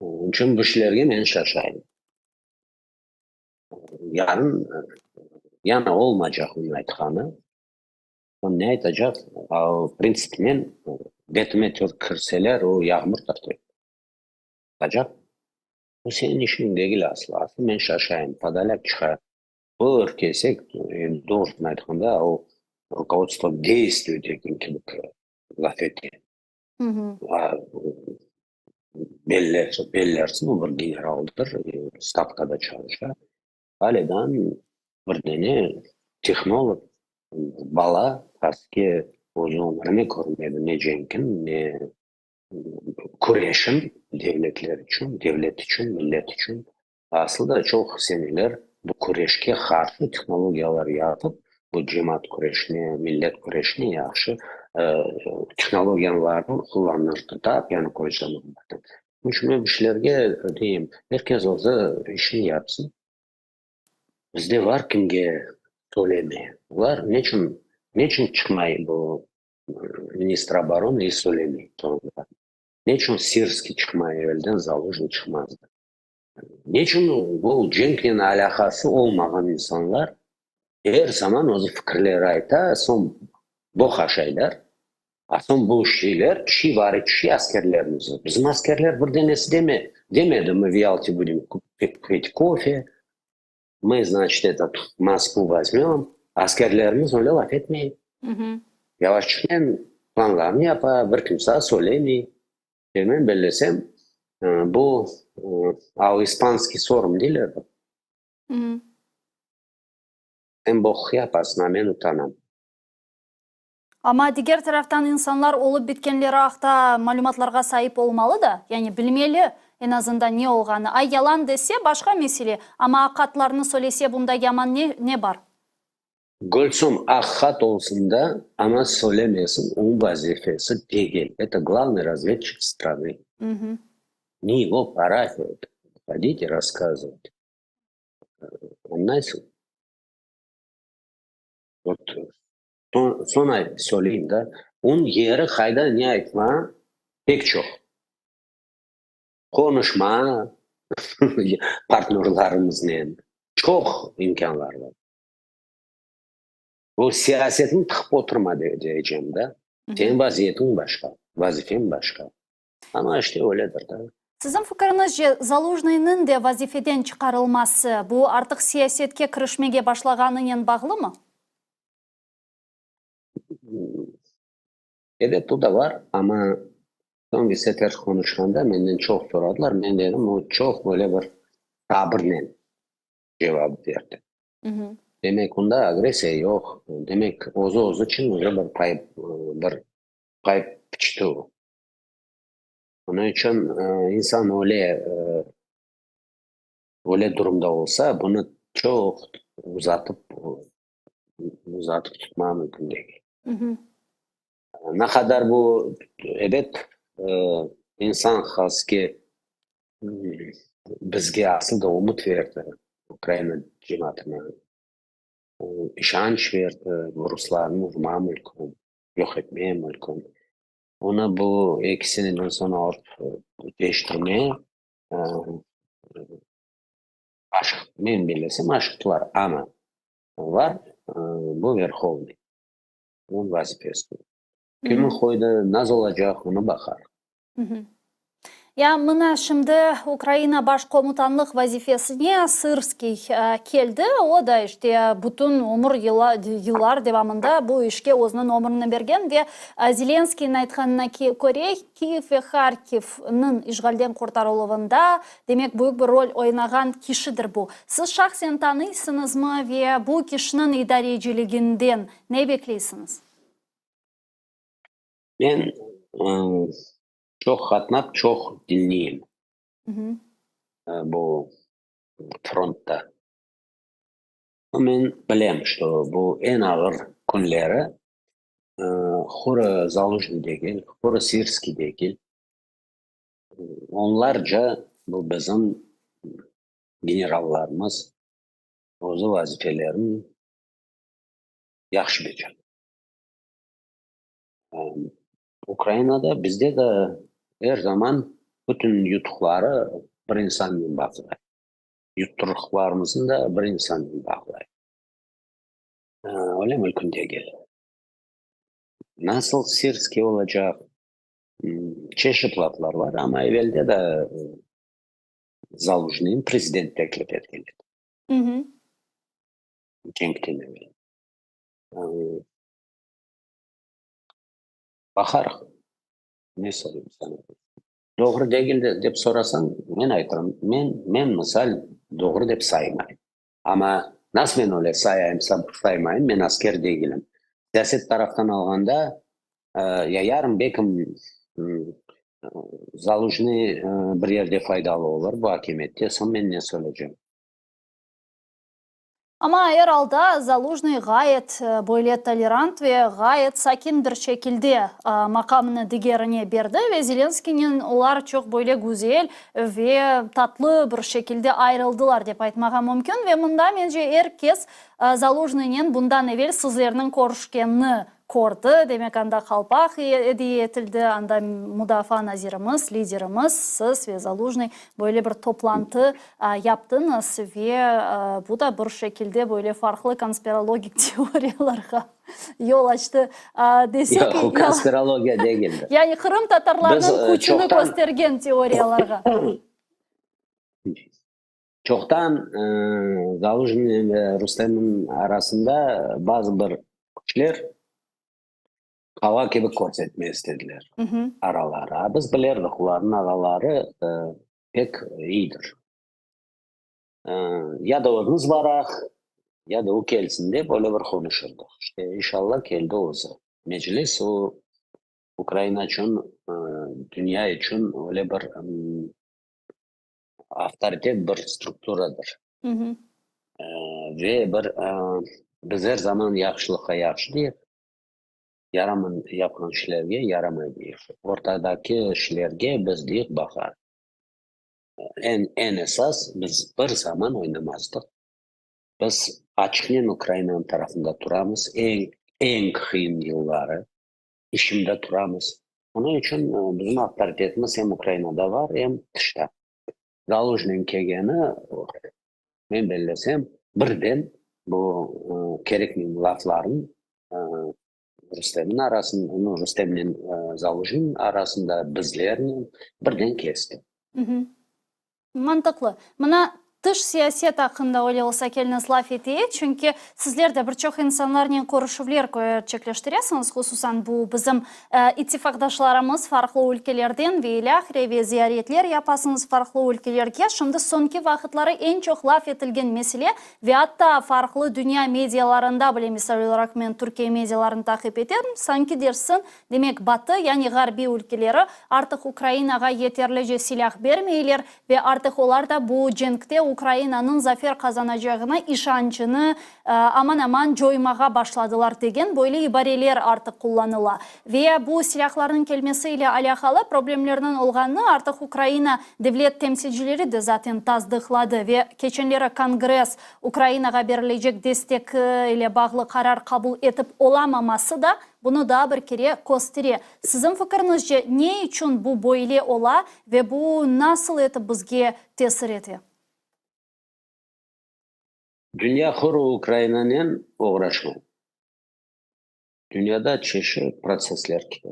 Onıñ içün bu işlerge men şaşayım. Yarın yana olmaycaq onıñ aytqanı. O ne aytacaq? Printsipnen betime kirseler, o yağmur tartacaq. Bu seniñ işiñ degil aslı. Aslı men şaşayım. Podolâk çıqa. Bir kesek, endi doğrusını aytqanda, o rukovodstvo deystvuet degen kibi laf ete. Bellersiñ, o bir generaldır, stavkada çalışa. Aledan bir dane tehnolog bala aske öz ömrüne körmedi ne cenkin, ne küreşin devletler içün, devlet içün, millet içün. Aslı da çoq seneler bu küreşke qarşı tehnologiyalar yapıp, bu cemaat küreşine, millet küreşine yahşı tehnologiyalarnı qullanırdı da Yanukoviç zamanında. Onıñ içün men bu işlerge deyim, er kes özü işini yapsın. Bizde var kimge söyleme. Olar neçün, neçün çıqmay bu ministr oborona i söylemey soñunda? Neçün Sirskiy çıqmay evelden, Zalujnıy çıqmazdı? Neçün bu cenknen alâqası olmağan insanlar er zaman özü fikirleri ayta, soñ boq aşaylar, a soñ bu şeyler çiy var çiy askerlerimiz. Bizim askerler bir denesi deme, demedi, mı v Yalte budem pit kofe, mı, znaçit, etot, Moskvu vozmem. Askerlerimiz öyle laf etmey. Yavaşçıqnen planlarını yapa, bir kimsa söylemey. E men bellesem, bu al ispanskiy sorum deyler. Sen boq yapasıñ, a men utanam. Amma diger taraftan insanlar olıp bitkenleri aqta malümatlarğa saip olmalı da, yani bilmeli eñ azından ne olğanı. Ay yalan dese, başqa mesele, amma aqatlarnı söylese bunda yaman ne ne bar? Gülsum, aqat olsun da, amma söylemesin, onıñ vazifesi degil, eto glavnıy razvedçik stranı, ne ego parafiya eto, hodit i rasskazıvat, añlaysıñ? Vot, soñ söyleyim da, onıñ yeri qayda ne aytma pek çoq. Qonuşma partnörlarımıznen, çoq imkânlar bar. Bu siyasetni tıqıp oturma deycem da. Seniñ vaziyetiñ başqa, vazifeñ başqa. Amma işte öyledir da. Siziñ fikiriñizce, Zalujnıynıñ de vazifeden çıqarılması, bu artıq siyasetke kirişmege başlağanınen bağlımı? Ebet, bu da bar, amma soñki sefer qonuşqanda menden çoq soradılar, men dedim, o çoq böyle bir sabırnen cevap berdi. Demek, onda agressiya yoq, demek, özü-özü içün öyle bir pay, bir pay pıçtı o. Onıñ içün insan öyle, öyle durumda olsa, bunı çoq uzatıp, uzatıp tutmağa mümkün degil. Ne qadar bu, ebet, insan haske bizge asıl da ümüt berdi, Ukraina cemaatına işanç berdi, ruslarnı urma mümkün, yoq etme mümkün. Onı bu eki seneden soñ alıp deñiştirme, men bellesem, aşıqtılar, amma olar bu Verhovnıy. Onıñ vazifesi. Kimni qoydı, naz olacaq, onı baqar. Ya mına şimdi Ukraina Baş komutanlıq vazifesine Sırskiy keldi. O da işte bütün ömür yıllar devamında bu işke özüniñ ömrüni bergen ve Zelenskiyniñ aytqanına köre, Kiyev ve Harkivniñ işğalden qurtarıluvında, demek, büyük bir rol oynağan kişidir bu. Siz şahsen tanıysıñızmı ve bu kişiniñ idareciliginden ne bekleysiñiz? Men çoq qatnap, çoq diñleyim bu frontta. Men bilem, şto bu eñ ağır künleri quru Zalujnıy degil, quru Sirskiy degil, onlarca bu bizim generallarımız özü vazifelerini yahşı becere. Ukrainada bizde de er zaman bütün yutuqları bir insannen bağlay. Yutturıqlarımıznı da bir insannen bağlay. Öyle mümkün degil. Nasıl Sirskiy olacaq? Çeşit laflar bar, amma evelde de Zalujnıynı prezident teklif etken edi. Cenkten evel. Baqarıq. Ne sorayım sana? Doğru degil dep sorasañ, men aytırım, men, men misal doğru dep saymayım. Amma nasıl men öyle sayayım, saymayım, men asker degilim. Siyaset taraftan alğanda, ya yarın belkim Zalujnıy bir yerde faydalı olur bu akimiyette, soñ men ne söyleycem? Amma er alda Zalujnıy ğayet böyle tolerant ve ğayet sakin bir şekilde maqamını digerine berdi ve Zelenskiynen olar çoq böyle güzel ve tatlı bir şekilde ayrıldılar dep aytmağa mümkün. Ve mında, mence, er kes Zalujnıynen bundan evel sizlerniñ körüşkenini Kördi, demek, anda qalpaq ediye etildi, anda mudafaa nazirimiz, liderimiz, siz ve Zalujnıy böyle bir toplantı yaptıñız ve bu da bir şekilde böyle farqlı konspirologik teoriyalarğa yol açtı desek. Yoq, o konspirologiya degildir. Yani qırımtatarlarnıñ küçüni köstergen teoriyalarğa. Çoqtan Zalujnıy ve Rustemniñ arasında bazı bir küçler qava kibi körsetme istediler araları. A biz bilerdik, olarnıñ araları pek iyidir. Ya da özümiz baraq, ya da o kelsin dep öyle bir qonuşırdıq. İşte, inşallah, keldi özü. Meclis o Ukraina içün, dünya içün öyle bir avtoritet bir strukturadır. Ve bir biz er zaman yahşılıqqa yahşı deyik, yaraman yapqan işlerge yaramay deyik. Ortadaki işlerge biz deyik baqa. Eñ, eñ esas biz bir zaman oynamazdıq. Biz açıqnen Ukrainanıñ tarafında turamız, eñ, eñ qıyın yılları işimde turamız. Onıñ içün bizim avtoritetimiz em Ukrainada bar, em tışta. Zalujnıñ kelgeni, men bellesem, birden bu kerekmegen laflarnı Rustemniñ arasında, Rustemnen Zalujnıñ arasında, bizlernen birden kesti. Mantıqlı. Mına. Tış siyaset aqqında öyle olsa keliñiz laf eteyik, çünki sizler de bir çoq insanlarnen körüşüvler kerçekleştiresiñiz, hususan bu bizim ittifaqdaşlarımız farqlı ülkelerden ve ilâhre ve ziyaretler yapasıñız farqlı ülkelerge. Şimdi soñki vaqıtları eñ çoq laf etilgen mesele ve atta farqlı dünya medialarında bile, misal olaraq men Türkiye medialarını taqip etem, sanki dersiñ, demek Batı, yani ğarbiy ülkeleri artıq Ukrainağa yeterlice silâh bermeyler, Ve artıq olar da bu cenkte Ukrayinanıñ zafer qazanacağına işançını aman-aman coymağa başladılar degen böyle ibareler artıq qullanıla. Ve bu silâhlarnıñ kelmesi ile alâqalı problemlerniñ olğanını artıq Ukrayina devlet temsilcileri de zaten tasdıqladı ve keçenleri Kongress Ukrayinağa berilecek destek ile bağlı qarar qabul etip olamaması da bunı daa bir kere köstere. Siziñ fikiriñizce, ne içün bu böyle ola ve bu nasıl etip bizge tesir ete? Dünya quru Ukrainanen oğraşmay. Dünyada çeşit protsessler kete.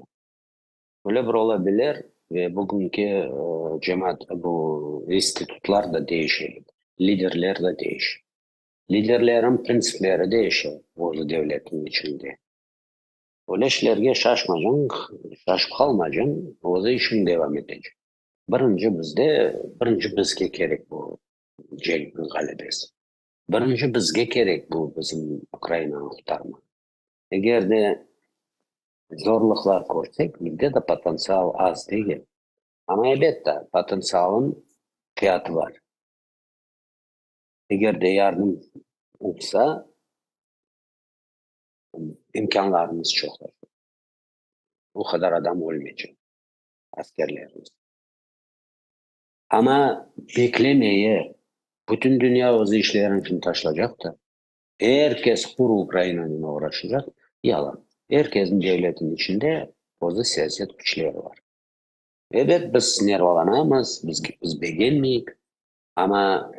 Böyle bir ola bilir ve bugünki cemaat, bu institutlar da değişe, liderler de değişe. Liderlerin printsipleri değişe özü devletniñ içinde. Öyle işlerge şaşmacañ, şaşıp qalmacañ, özü işiñ devam etecek. Birinci bizde, birinci bizge kerek bu cenkniñ ğalebesi. Birinci bizge kerek bu bizim Ukrainanı qurtarmaq. Eger de zorluqlar körsek, bizde de potentsial az degil. Amma elbette, potentsialnıñ fiyatı bar. Eger de yardım olsa, İmkânlarımız çoqtır. O qadar adam ölmeycek, askerlerimiz. Amma beklemeye, bütün dünya öz işlerini şimdi taşlacaq da, er kes quru Ukrainanen oğraşacaq, yalan. Er kesniñ devletiniñ içinde özü siyaset küçleri bar. Ebet, biz nervalanamız, biz, biz begenmeyik, amma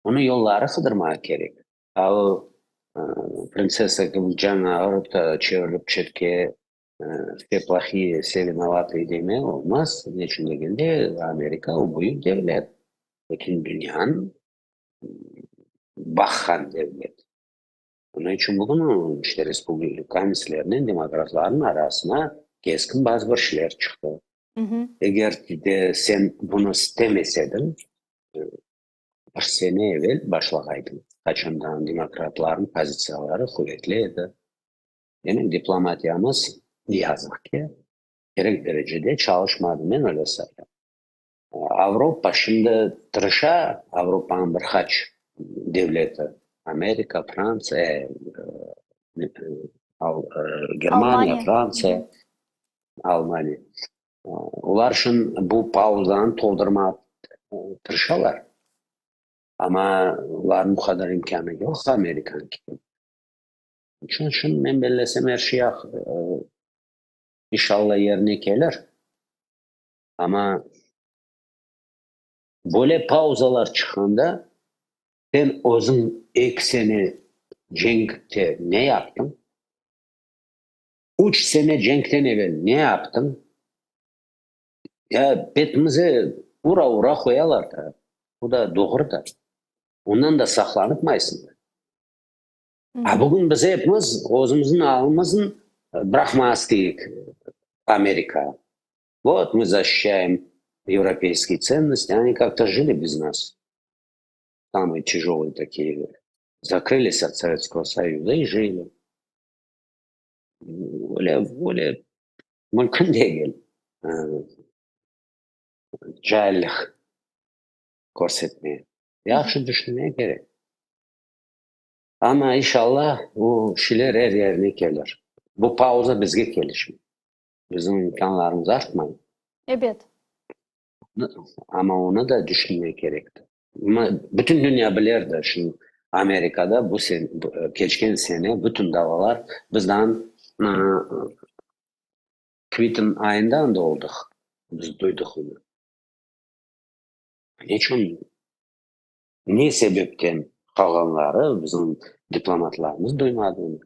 onıñ yolları qıdırmağa kerek. A o, printsessa kibi can ağırıp da çevirilip çetke, vse plohiye, vse vinovatые deme olmaz. Ne içün degende, Amerika o büyük devlet, bütün dünyanı baqqan devlet. Onıñ içün bugün işte respublikanetslernen demokratlarnıñ arasına keskin bazı bir şeyler çıqtı. Eger de sen bunı istemesediñ, Bir sene evel başlağaydım, qaçandan demokratlarnıñ pozitsiyaları quvetli edi. Demek, diplomatiyamız, yazıq ki, kerek derecede çalışmadı, men öyle sayam. Avropa şimdi tırışa, Avropanıñ bir qaç devleti, Amerika, Frantsiya, Germaniya, Frantsiya, Almaniya. Olar içün bu pauzanı toldurmağa tırışalar, amma olarnıñ bu qadar imkânı yoq Amerikanıñ kibi. Şunıñ içün men bellesem, er şey inşallah yerine kelir, amma böyle pauzalar çıqqanda sen özüñ eki sene cenkte ne yaptıñ? Üç sene cenkten evel ne yaptıñ? Ya betimize ura-ura qoyalar da, bu da doğru da. Ondan da saqlanıpmaysıñ da. A bugün biz epimiz özümizniñ alımıznı bıraqmaz deyik Amerika. Vot mı защищаем европейские ценности, они как-то жили без нас. Самые тяжелые такие. Закрылись от Советского Союза и жили. Öyle, öyle mümkün degil caillik körsetmege. Yahşı düşünmek kerek. Amma inşallah bu şeyler er yerine kelir. Bu pauza bizge kelişmey. Bizim imkânlarımız artmay. Ebet. Amma onı da düşünmek kerektir. Bütün dünya bilerdi, şu Amerikada bu sene, keçken sene bütün davalar bizden kvitin ayında anda oldıq, biz duydıq onı. Neçün, ne sebepten qalğanları bizim diplomatlarımız duymadı onı.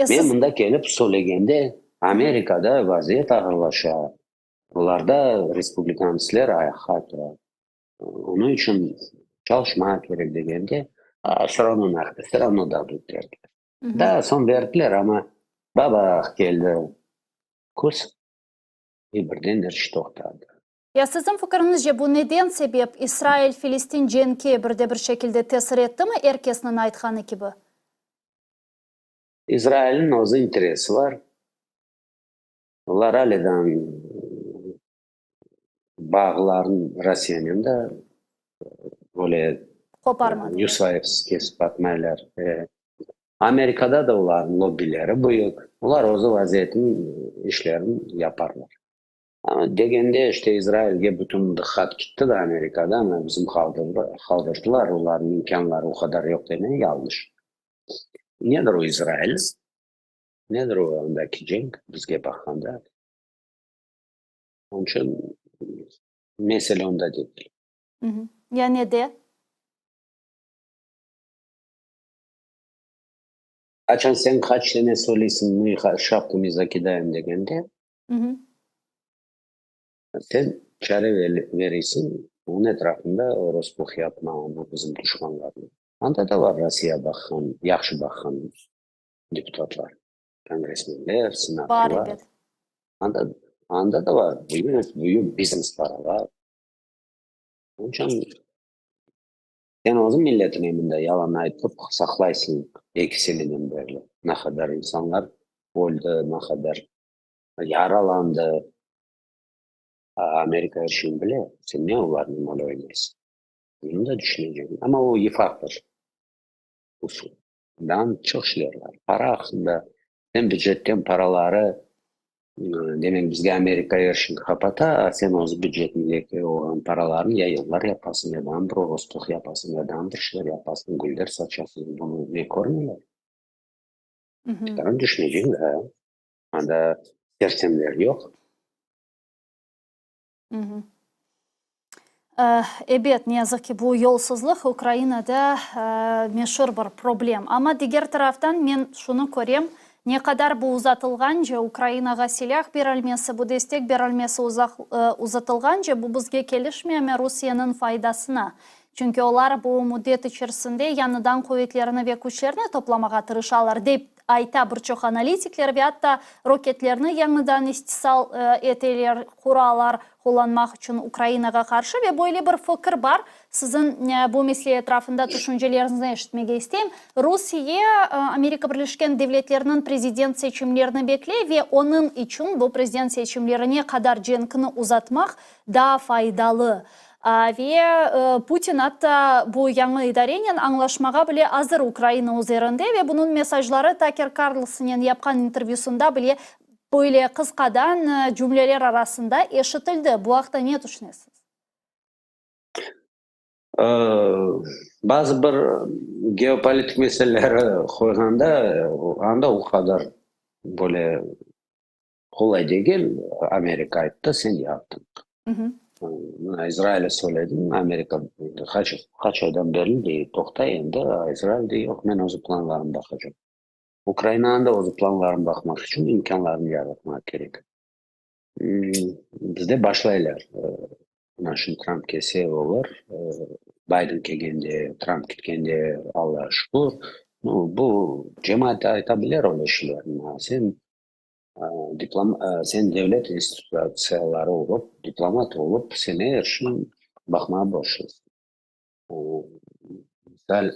Men mında kelip söylegende, Amerikada vaziyet ağırlaşa. Olarda respublikantsler ayaqqa tura. Onıñ içün çalışmaq kerek degende, vse ravno vse ravno dadut derdiler. Da, soñ berdiler, amma babah keldi küz ve birden er şey toqtadı. Ya siziñ fikiriñizce bu neden sebep, İsrail-Filistin cenki bir de bir şekilde tesir ettimi, er kesniñ aytqanı kibi? İsrailniñ özü interesi bar. Olar alâdan bağlarını Rossiyanen de öyle qoparmadılar. 100% kesip atmaylar. Amerikada da olarnıñ lobbileri büyük. Olar özü vaziyetniñ işlerini yaparlar. Amma degende, işte, İsrailge bütün diqqat kitti de Amerikada, amma bizim qaldırdılar, olarnıñ imkânları o qadar yoq demey yañlış. Nedir o İsrail? Nedir o andaki cenk bizge baqqanda? Onıñ içün mesele onda degil. Ya nede? Qaçan sen qaç sene söyleysiñ, mı şapku ne zakidaem degende, sen çare veriysiñ, onıñ etrafında orospuh yapma, bu bizim duşmanlarnı. Anda da bar Rossiya baqqan, yahşı baqqan deputatlar, kongressmenler, senatorlar. Bar, ebet. Anda, anda da bar büyük, büyük biznes paralar. Onıñ içün sen özüñ milletine mında yalan aytıp saqlaysıñ eki seneden berli. Ne qadar insanlar öldi, ne qadar yaralandı. Amerika er şeyni bile. Sen ne olarnen öyle oynaysıñ? Bunı da düşüneceñ. Amma o yıfaqtır. Usul. Dan çoq şeyler bar. Para aqqında, sen bücetten paraları, demek bizge Amerika er şeyni qapata, a sen öz bücetindeki olğan paralarnı ya yollar yapasıñ, ya daa bir orospuh yapasıñ, ya daa bir şeyler yapasıñ, güller saçasıñ. Bunı ne körmeyler? Düşüneceñ da, anda sersemler yoq. Ebet, ne yazıq ki, bu yolsuzlıq Ukrainada meşur bir problem. Amma diger taraftan men şunı körem, ne qadar bu uzatılğance, Ukrainağa silâh berilmesi, bu destek berilmesi uzatılğance, bu bizge kelişmey, amma Rusiyeniñ faydasına. Çünki olar bu müddet içerisinde yañıdan quvetlerini ve küçlerini toplamağa tırışalar, dep ayta bir çoq analitikler ve atta roketlerni yañıdan istisal eteler, quralar qullanmaq içün Ukrainağa qarşı. Ve böyle bir fikir bar, siziñ bu mesele etrafında tüşünceleriñizni eşitmege isteyim, Rusiye Amerika Birleşken Devletleriniñ prezident seçimlerini bekley ve onıñ içün bu prezident seçimlerine qadar cenkni uzatmaq daa faydalı. Ve Putin atta bu yañı idarenen añlaşmağa bile azır Ukraina üzerinde ve bunıñ mesajları Taker Karlsonnen yapqan intervyüsında bile böyle qısqadan cümleler arasında eşitildi. Bu aqta ne tüşünesiz? Bazı bir geopolitik meseleleri qoyğanda, anda o qadar böyle Qolay degil, Amerika ayttı, sen yaptıñ. Mına İsrail'e söyledim, Amerika qaç, qaç aydan berli dey, toqta endi, İsrail dey, yoq, men özü planlarım baqacam. Ukrainanıñ da özü planlarını baqmaq içün imkânlarını yaratmaq kerek. Bizde başlaylar. Mına şimdi Tramp kelse olur, Bayden kelgende, Tramp ketkende, Allağa şükür. Bu cemaat ayta bilir öyle şeylerni. Sen Sen devlet institutsiyaları olıp, diplomat olıp, sen er şeyni baqmağa borçlısıñ. Misal,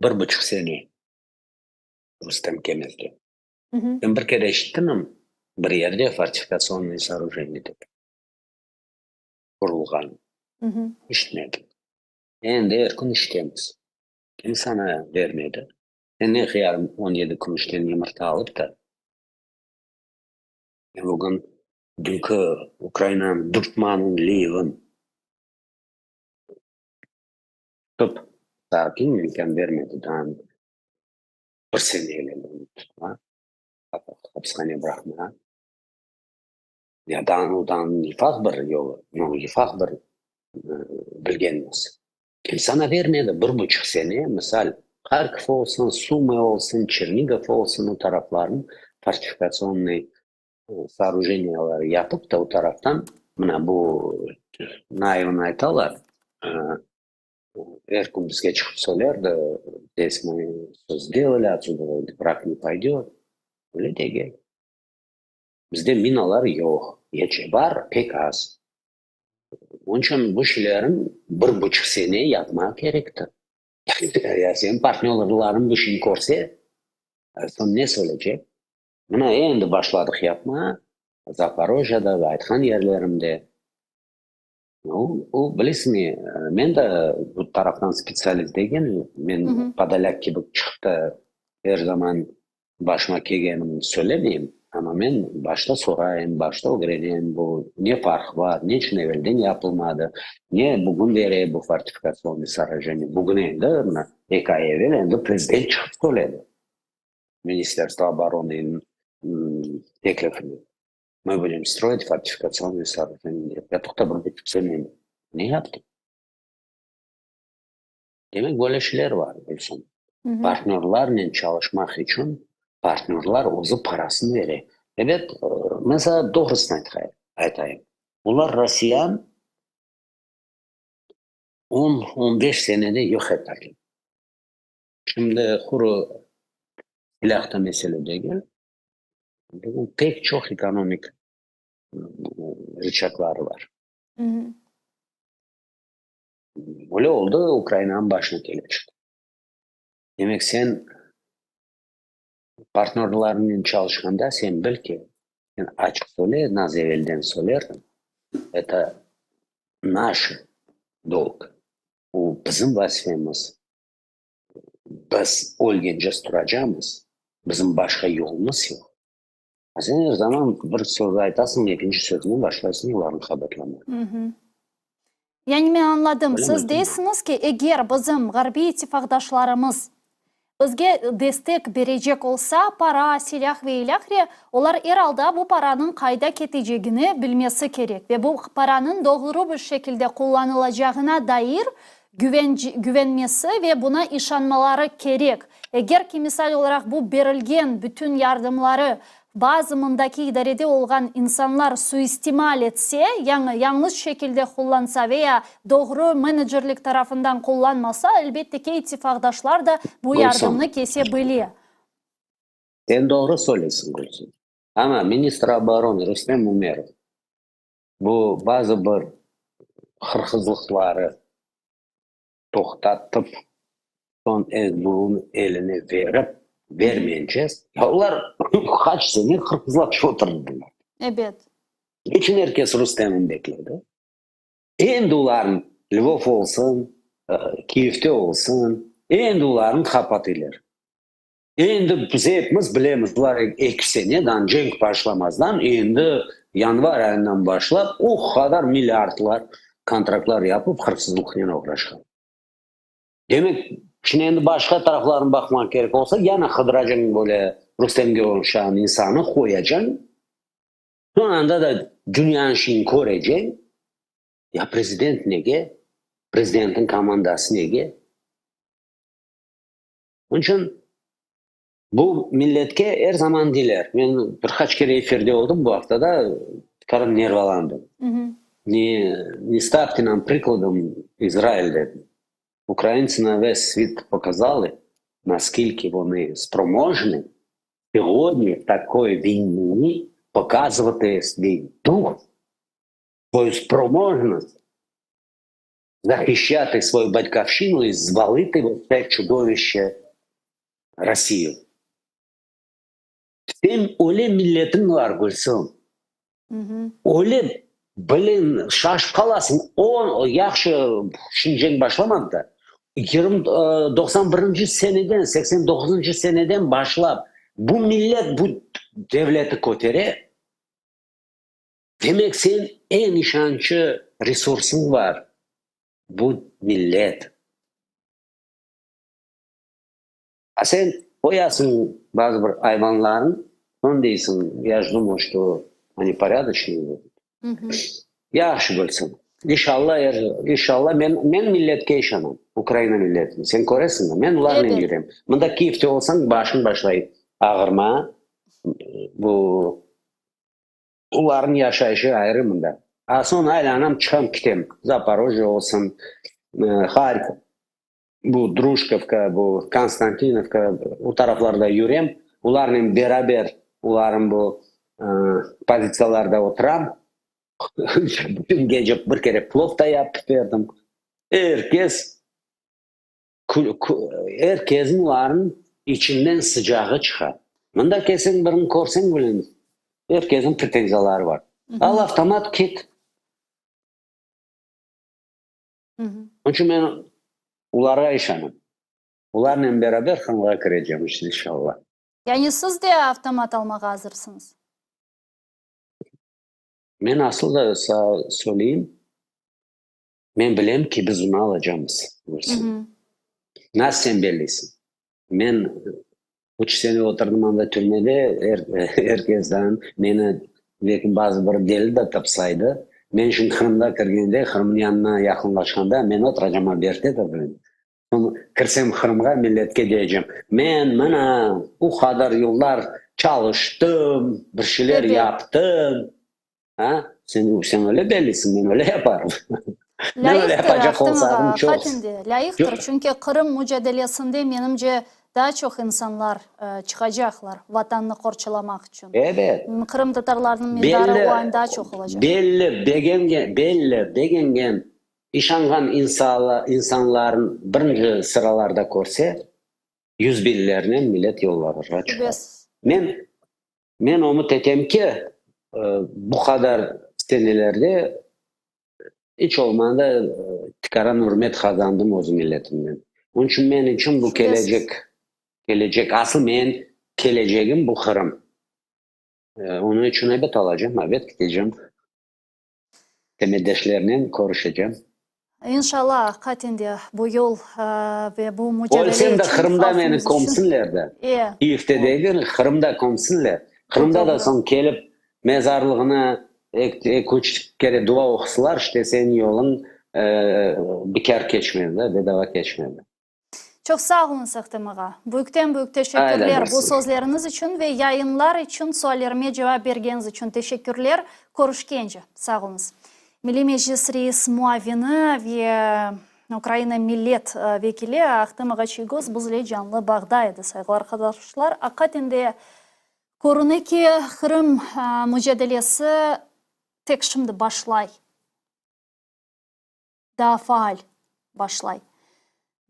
bir buçuq sene Rustem Kemezde. Sen bir kere eşittiñmi, bir yerde fortifikatsionnıy soorujeniye dep qurulğanın? Eşitmediñ. Endi er kün eşitemiz. Kim saña bermedi? Sen ne hıyarım 17 kümüşten yımırta alıp da, bugün dünki Ukrainanıñ duşmanın Liyevin tutıp, sağa kim imkân bermedi daa bir sene evel onı tutma, hapishane bıraqma? Ya daa o daa nifaq bir yolu, nifaq bir bilgenimiz. Kim sana bermedi bir buçuq sene, misal, Harkov olsun, Sumı olsun, Çernigov olsun, o taraflarnıñ fortifikatsionnıy. Soorujeniyalar yapıp da o taraftan, mına bu Nayevni aytalar, er kün bizge çıqıp söylerdi, Здесь мы всё сделали, отсюда враг не пойдет. Öyle degil. Bizde minalar yoq, gerçi bar, pek az. Onıñ içün bu şeylerni bir buçuq sene yapmaq kerektir. Ya seniñ partnörlarıñ bu şeyni körse, soñ ne söyleycek? Mına endi başladıq yapmağa, Zaporojyada ve aytqan yerlerimde. O, o, bilesiñmi, men de bu taraftan spetsialist degil, men Podolâk kibi çıqıp da er zaman başıma kelgenini söylemeyim, amma men başta sorayım, başta ögrenem, bu ne farqı bar, ne içün evelden yapılmadı, ne bugün bere bu fortifikatsionnıy soorujeniye, bugün endi, mına eki ay evel endi prezident çıqıp söyledi. Ministerstvo oboronınıñ teklifini. Mı budem stroit fortifikatsionnıy soorujeniye dep. Ya toqta, bir buçuq sene ne yaptıñ? Demek, böyle şeyler bar, Gülsüm. Partnörlarnen çalışmaq içün partnörlar özü parasını bere. Ebet, men saña doğrusını aytayım. Olar Rossiyanı on, on beş senede yoq eterler. Şimdi quru silâh da mesele degil. Bugün pek çoq ekonomik rıçakları bar. Öyle oldı, Ukrainanıñ başına kelip çıqtı. Demek, sen partnörlarıñnen çalışqanda, sen bil ki, sen açıq söyle, naz evelden söylerdiñ, eto naş dolg, bu bizim vazifemiz. Biz ölgencez turacamız, bizim başqa yolumız yoq. A sen er zaman bir söz aytasıñ, ekinci sözüni başlaysıñ olarnı qabatlamağa. Yani men añladım, siz deysiñiz ki, eger bizim ğarbiy ittifaqdaşlarımız bizge destek berecek olsa, para, silâh ve ilâhre, olar er alda bu paranıñ qayda ketecegini bilmesi kerek ve bu paranıñ doğru bir şekilde qullanılacağına dair güvenmesi ve buna işanmaları kerek. Eger ki, misal olaraq, bu berilgen bütün yardımları bazı mındaki idarede olğan insanlar suistimal etse, yañı yañlış şekilde qullansa ve ya doğru menecerlik tarafından qullanmasa, elbette ki, ittifaqdaşlar da bu yardımnı kese bile. Sen doğru söyleysiñ, Gülsüm. Amma ministr oborony Rustem Umerov Bu bazı bir hırhızlıqları toqtatıp, soñ SBUnıñ eline berip, bermeycez. Ya olar qaç sene hırhızlap oturdılar. Ebet. Niçün er kes Rustemni bekledi? Endi olarnı Lvov olsun, Kiyevde olsun, endi olarnı qapatıylar. Endi biz epimiz bilemiz, bular eki sene dan cenk başlamazdan endi yanvar ayından başlap o qadar milliardlar kontraktlar yapıp hırsızlıqnen oğraşqan. Demek, şimdi endi başqa taraflarını baqmaq kerek olsa, yana qıdıracañ böyle Rustemge oşağan insanı qoyacañ, soñ anda da dünyanıñ şeyini köreceñ, ya prezident nege, prezidentniñ komandası nege? Onıñ içün bu milletke er zaman deyler, men bir qaç kere efirde oldım bu aftada, tikaran nervalandım. Ne, ne stavte nam prikladom İzrail dedim. Ukrainci na ves svit pokazali, naskilki voni sproможні сьогодні в такої війні показувати свій дух, свою спроможність захищати свою батьківщину і звалити це чудовище Росію. Sen öyle milletiñ bar, Gülsüm. Öyle, blin, şaşıp qalasıñ. O, yahşı, şimdi cenk başlamadı da. Yigirmi, 91-nci seneden, 89-ncı seneden başlap bu millet bu devleti kötere. Demek, sen eñ işançı resursıñ bar, bu millet. A sen qoyasıñ bazı bir ayvanlarnı, soñ deysiñ, ya ж думал, что oni porâdoçnıye budut. Yahşı bilsin. İnşallah, er, inşallah, men, men milletke işanam, Ukraina milletine. Sen köresiñmi, men olarnen yürem. Mında Kiyevde olsañ, başıñ başlay ağırma, bu. Olarnıñ yaşayışı ayrı mında. A soñ aylanam, çıqam, kitem. Zaporojye olsun, Harkov, bu Drujkovka, bu Konstantinovka, o taraflarda yürem. Olarnen beraber olarnıñ bu pozitsiyalarda oturam. Bütün gece bir kere plov da yapıp berdim. Er kes Er kesniñ olarnıñ içinden sıcağı çıqa. Mında kelseñ birini körseñ bile, er kesniñ pretenziyaları bar. Al avtomat, ket. Onıñ içün men olarğa işanam. Olarnen beraber Qırımğa kirecem, inşallah. Yani siz de avtomat almağa azırsıñız? Men asıl da saña söyleyim, Men bilem ki, biz bunı alacamız, Gülsüm. Nasıl sen belleysiñ? Men üç sene oturdım anda türmede, er, er kesden meni belki bazı bir deli de tapsaydı. Men şimdi Qırımda kirgende, Qırımnıñ yanına yaqınlaşqanda, men oturacam aberde de bilem. Soñ kirsem Qırımğa, milletke deycem, men mına bu qadar yıllar çalıştım, bir şeyler yaptım. A? Sen, sen öyle bellisiñ, men öyle yaparım. Men öyle yapacaq olsam, çoq. Lâyıqtır, lâyıqtır, çünki Qırım mücadelesinde, menimce, daa çoq insanlar çıqacaqlar Vatannı qorçalamaq içün. Ebet. Qırımtatarlarnıñ miqdarı o an daa çoq olacaq. Belli, begengen, belli, begengen, işanğan insanların birinci sıralarda körse, yüz biñlernen millet yollarğa çıqar. Şübesiz. Men Men ümüt etem ki, bu qadar senelerde iç olmağanda tikaran ürmet qazandım öz milletimden. Onıñ içün men içün bu kelecek, kelecek, asıl men kelecegim bu Qırım. Onıñ içün ebet alacam, ebet ketecem. Semetdeşlernen körüşecem. İnşallah, aqiqaten de bu yol ve bu mücadele Ölsem de Qırımda meni kömsinler de. Kiyevde degil, Qırımda kömsinler. Qırımda da soñ kelip mezarlığına eki-üç kere dua oqusılar, işte seniñ yoluñ bikâr keçmedi, bedava keçmedi. Çoq sağ oluñız, Ahtem ağa. Büyükten-büyük teşekkürler bu sözleriñiz içün ve yayınlar içün suallerime cevap bergeniñiz içün teşekkürler. Körüşkence. Sağ oluñız. Milliy Meclis reis muavini ve Ukraina millet vekili Ahtem ağa Çiygoz bizle canlı bağda edi, sayğılı arqadaşlar. Aqiqaten de körüne ki, Qırım mücadelesi tek şimdi başlay. daa faal başlay.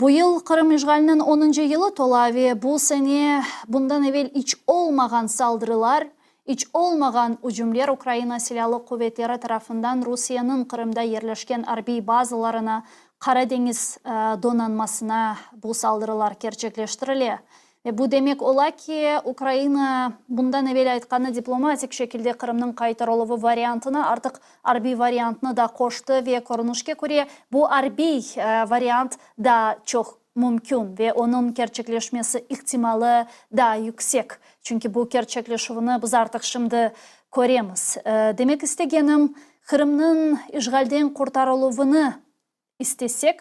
Bu yıl Qırım işğaliniñ onuncı yılı tola ve bu sene bundan evel iç olmağan saldırılar, iç olmağan ücümler Ukraina Silâlı Quvetleri tarafından Rusiyeniñ Qırımda yerleşken arbiy bazalarına, Qara deñiz donanmasına bu saldırılar kerçekleştirile. Ve bu demek ola ki, Ukraina bundan evel aytqanı diplomatik şekilde Qırımnıñ qaytarıluvı variantına artıq arbiy variantnı da qoştı ve körünişke köre, bu arbiy variant daa çoq mümkün ve onıñ kerçekleşmesi ihtimalı daa yüksek. Çünki bu kerçekleşüvni biz artıq şimdi köremiz. Demek istegenim, Qırımnıñ işğalden qurtarıluvını istesek,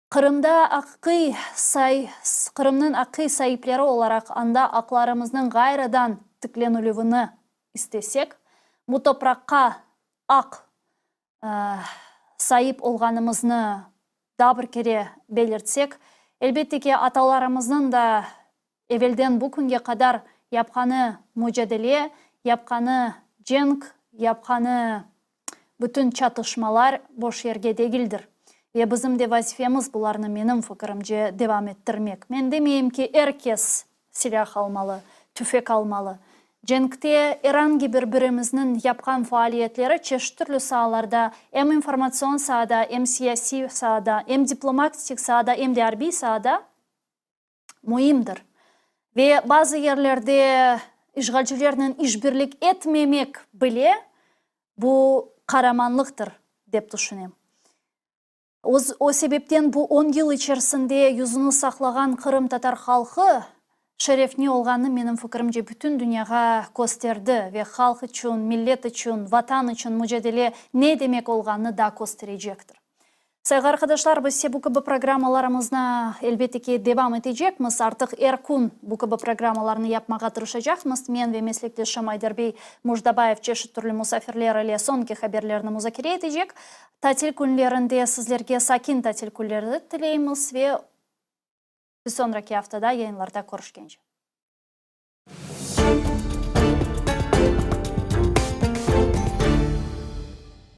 Qırımda aqiqiy say Qırımnıñ aqiqiy saipleri olaraq anda aqlarımıznıñ ğayrıdan tiklenilüvini istesek, bu topraqqa aq saip olğanımıznı daa bir kere belirtsek, elbette ki, atalarımıznıñ da evelden bu künge qadar yapqanı mücadele, yapqanı cenk, yapqanı bütün çatışmalar boş yerge degildir. Ve bizim de vazifemiz bularnı, menim fikirimce, devam ettirmek. Men demeyim ki, er kes silâh almalı, tüfek almalı. Cenkte er angi bir birimizniñ yapqan faaliyetleri çeşit türlü saalarda, em informatsion saada, em siyasiy saada, em diplomatik saada, em de arbiy saada, müimdir. Ve bazı yerlerde işğalcilernen işbirlik etmemek bile bu qaramanlıqtır, dep tüşünem. O sebepten bu on yıl içerisinde yüzüni saqlağan qırımtatar halqı şeref ne olğanını, menim fikirimce, bütün dünyağa kösterdi ve halq içün, millet içün, Vatan içün mücadele ne demek olğanını da kösterecektir. Sayğı arqadaşlar, biz ise bu kibi programmalarımıznı, elbette ki, devam etecekmiz. Artıq er kün bu kibi programmalarnı yapmağa tırışacaqmız. Men ve meslekdeşim Ayder bey Mujdabayev çeşit türlü musafirler ile soñki haberlerni muzakere etecek. Tatil künlerinde sizlerge sakin tatil künleri tileymiz ve bir soñraki aftada yayınlarda körüşkence.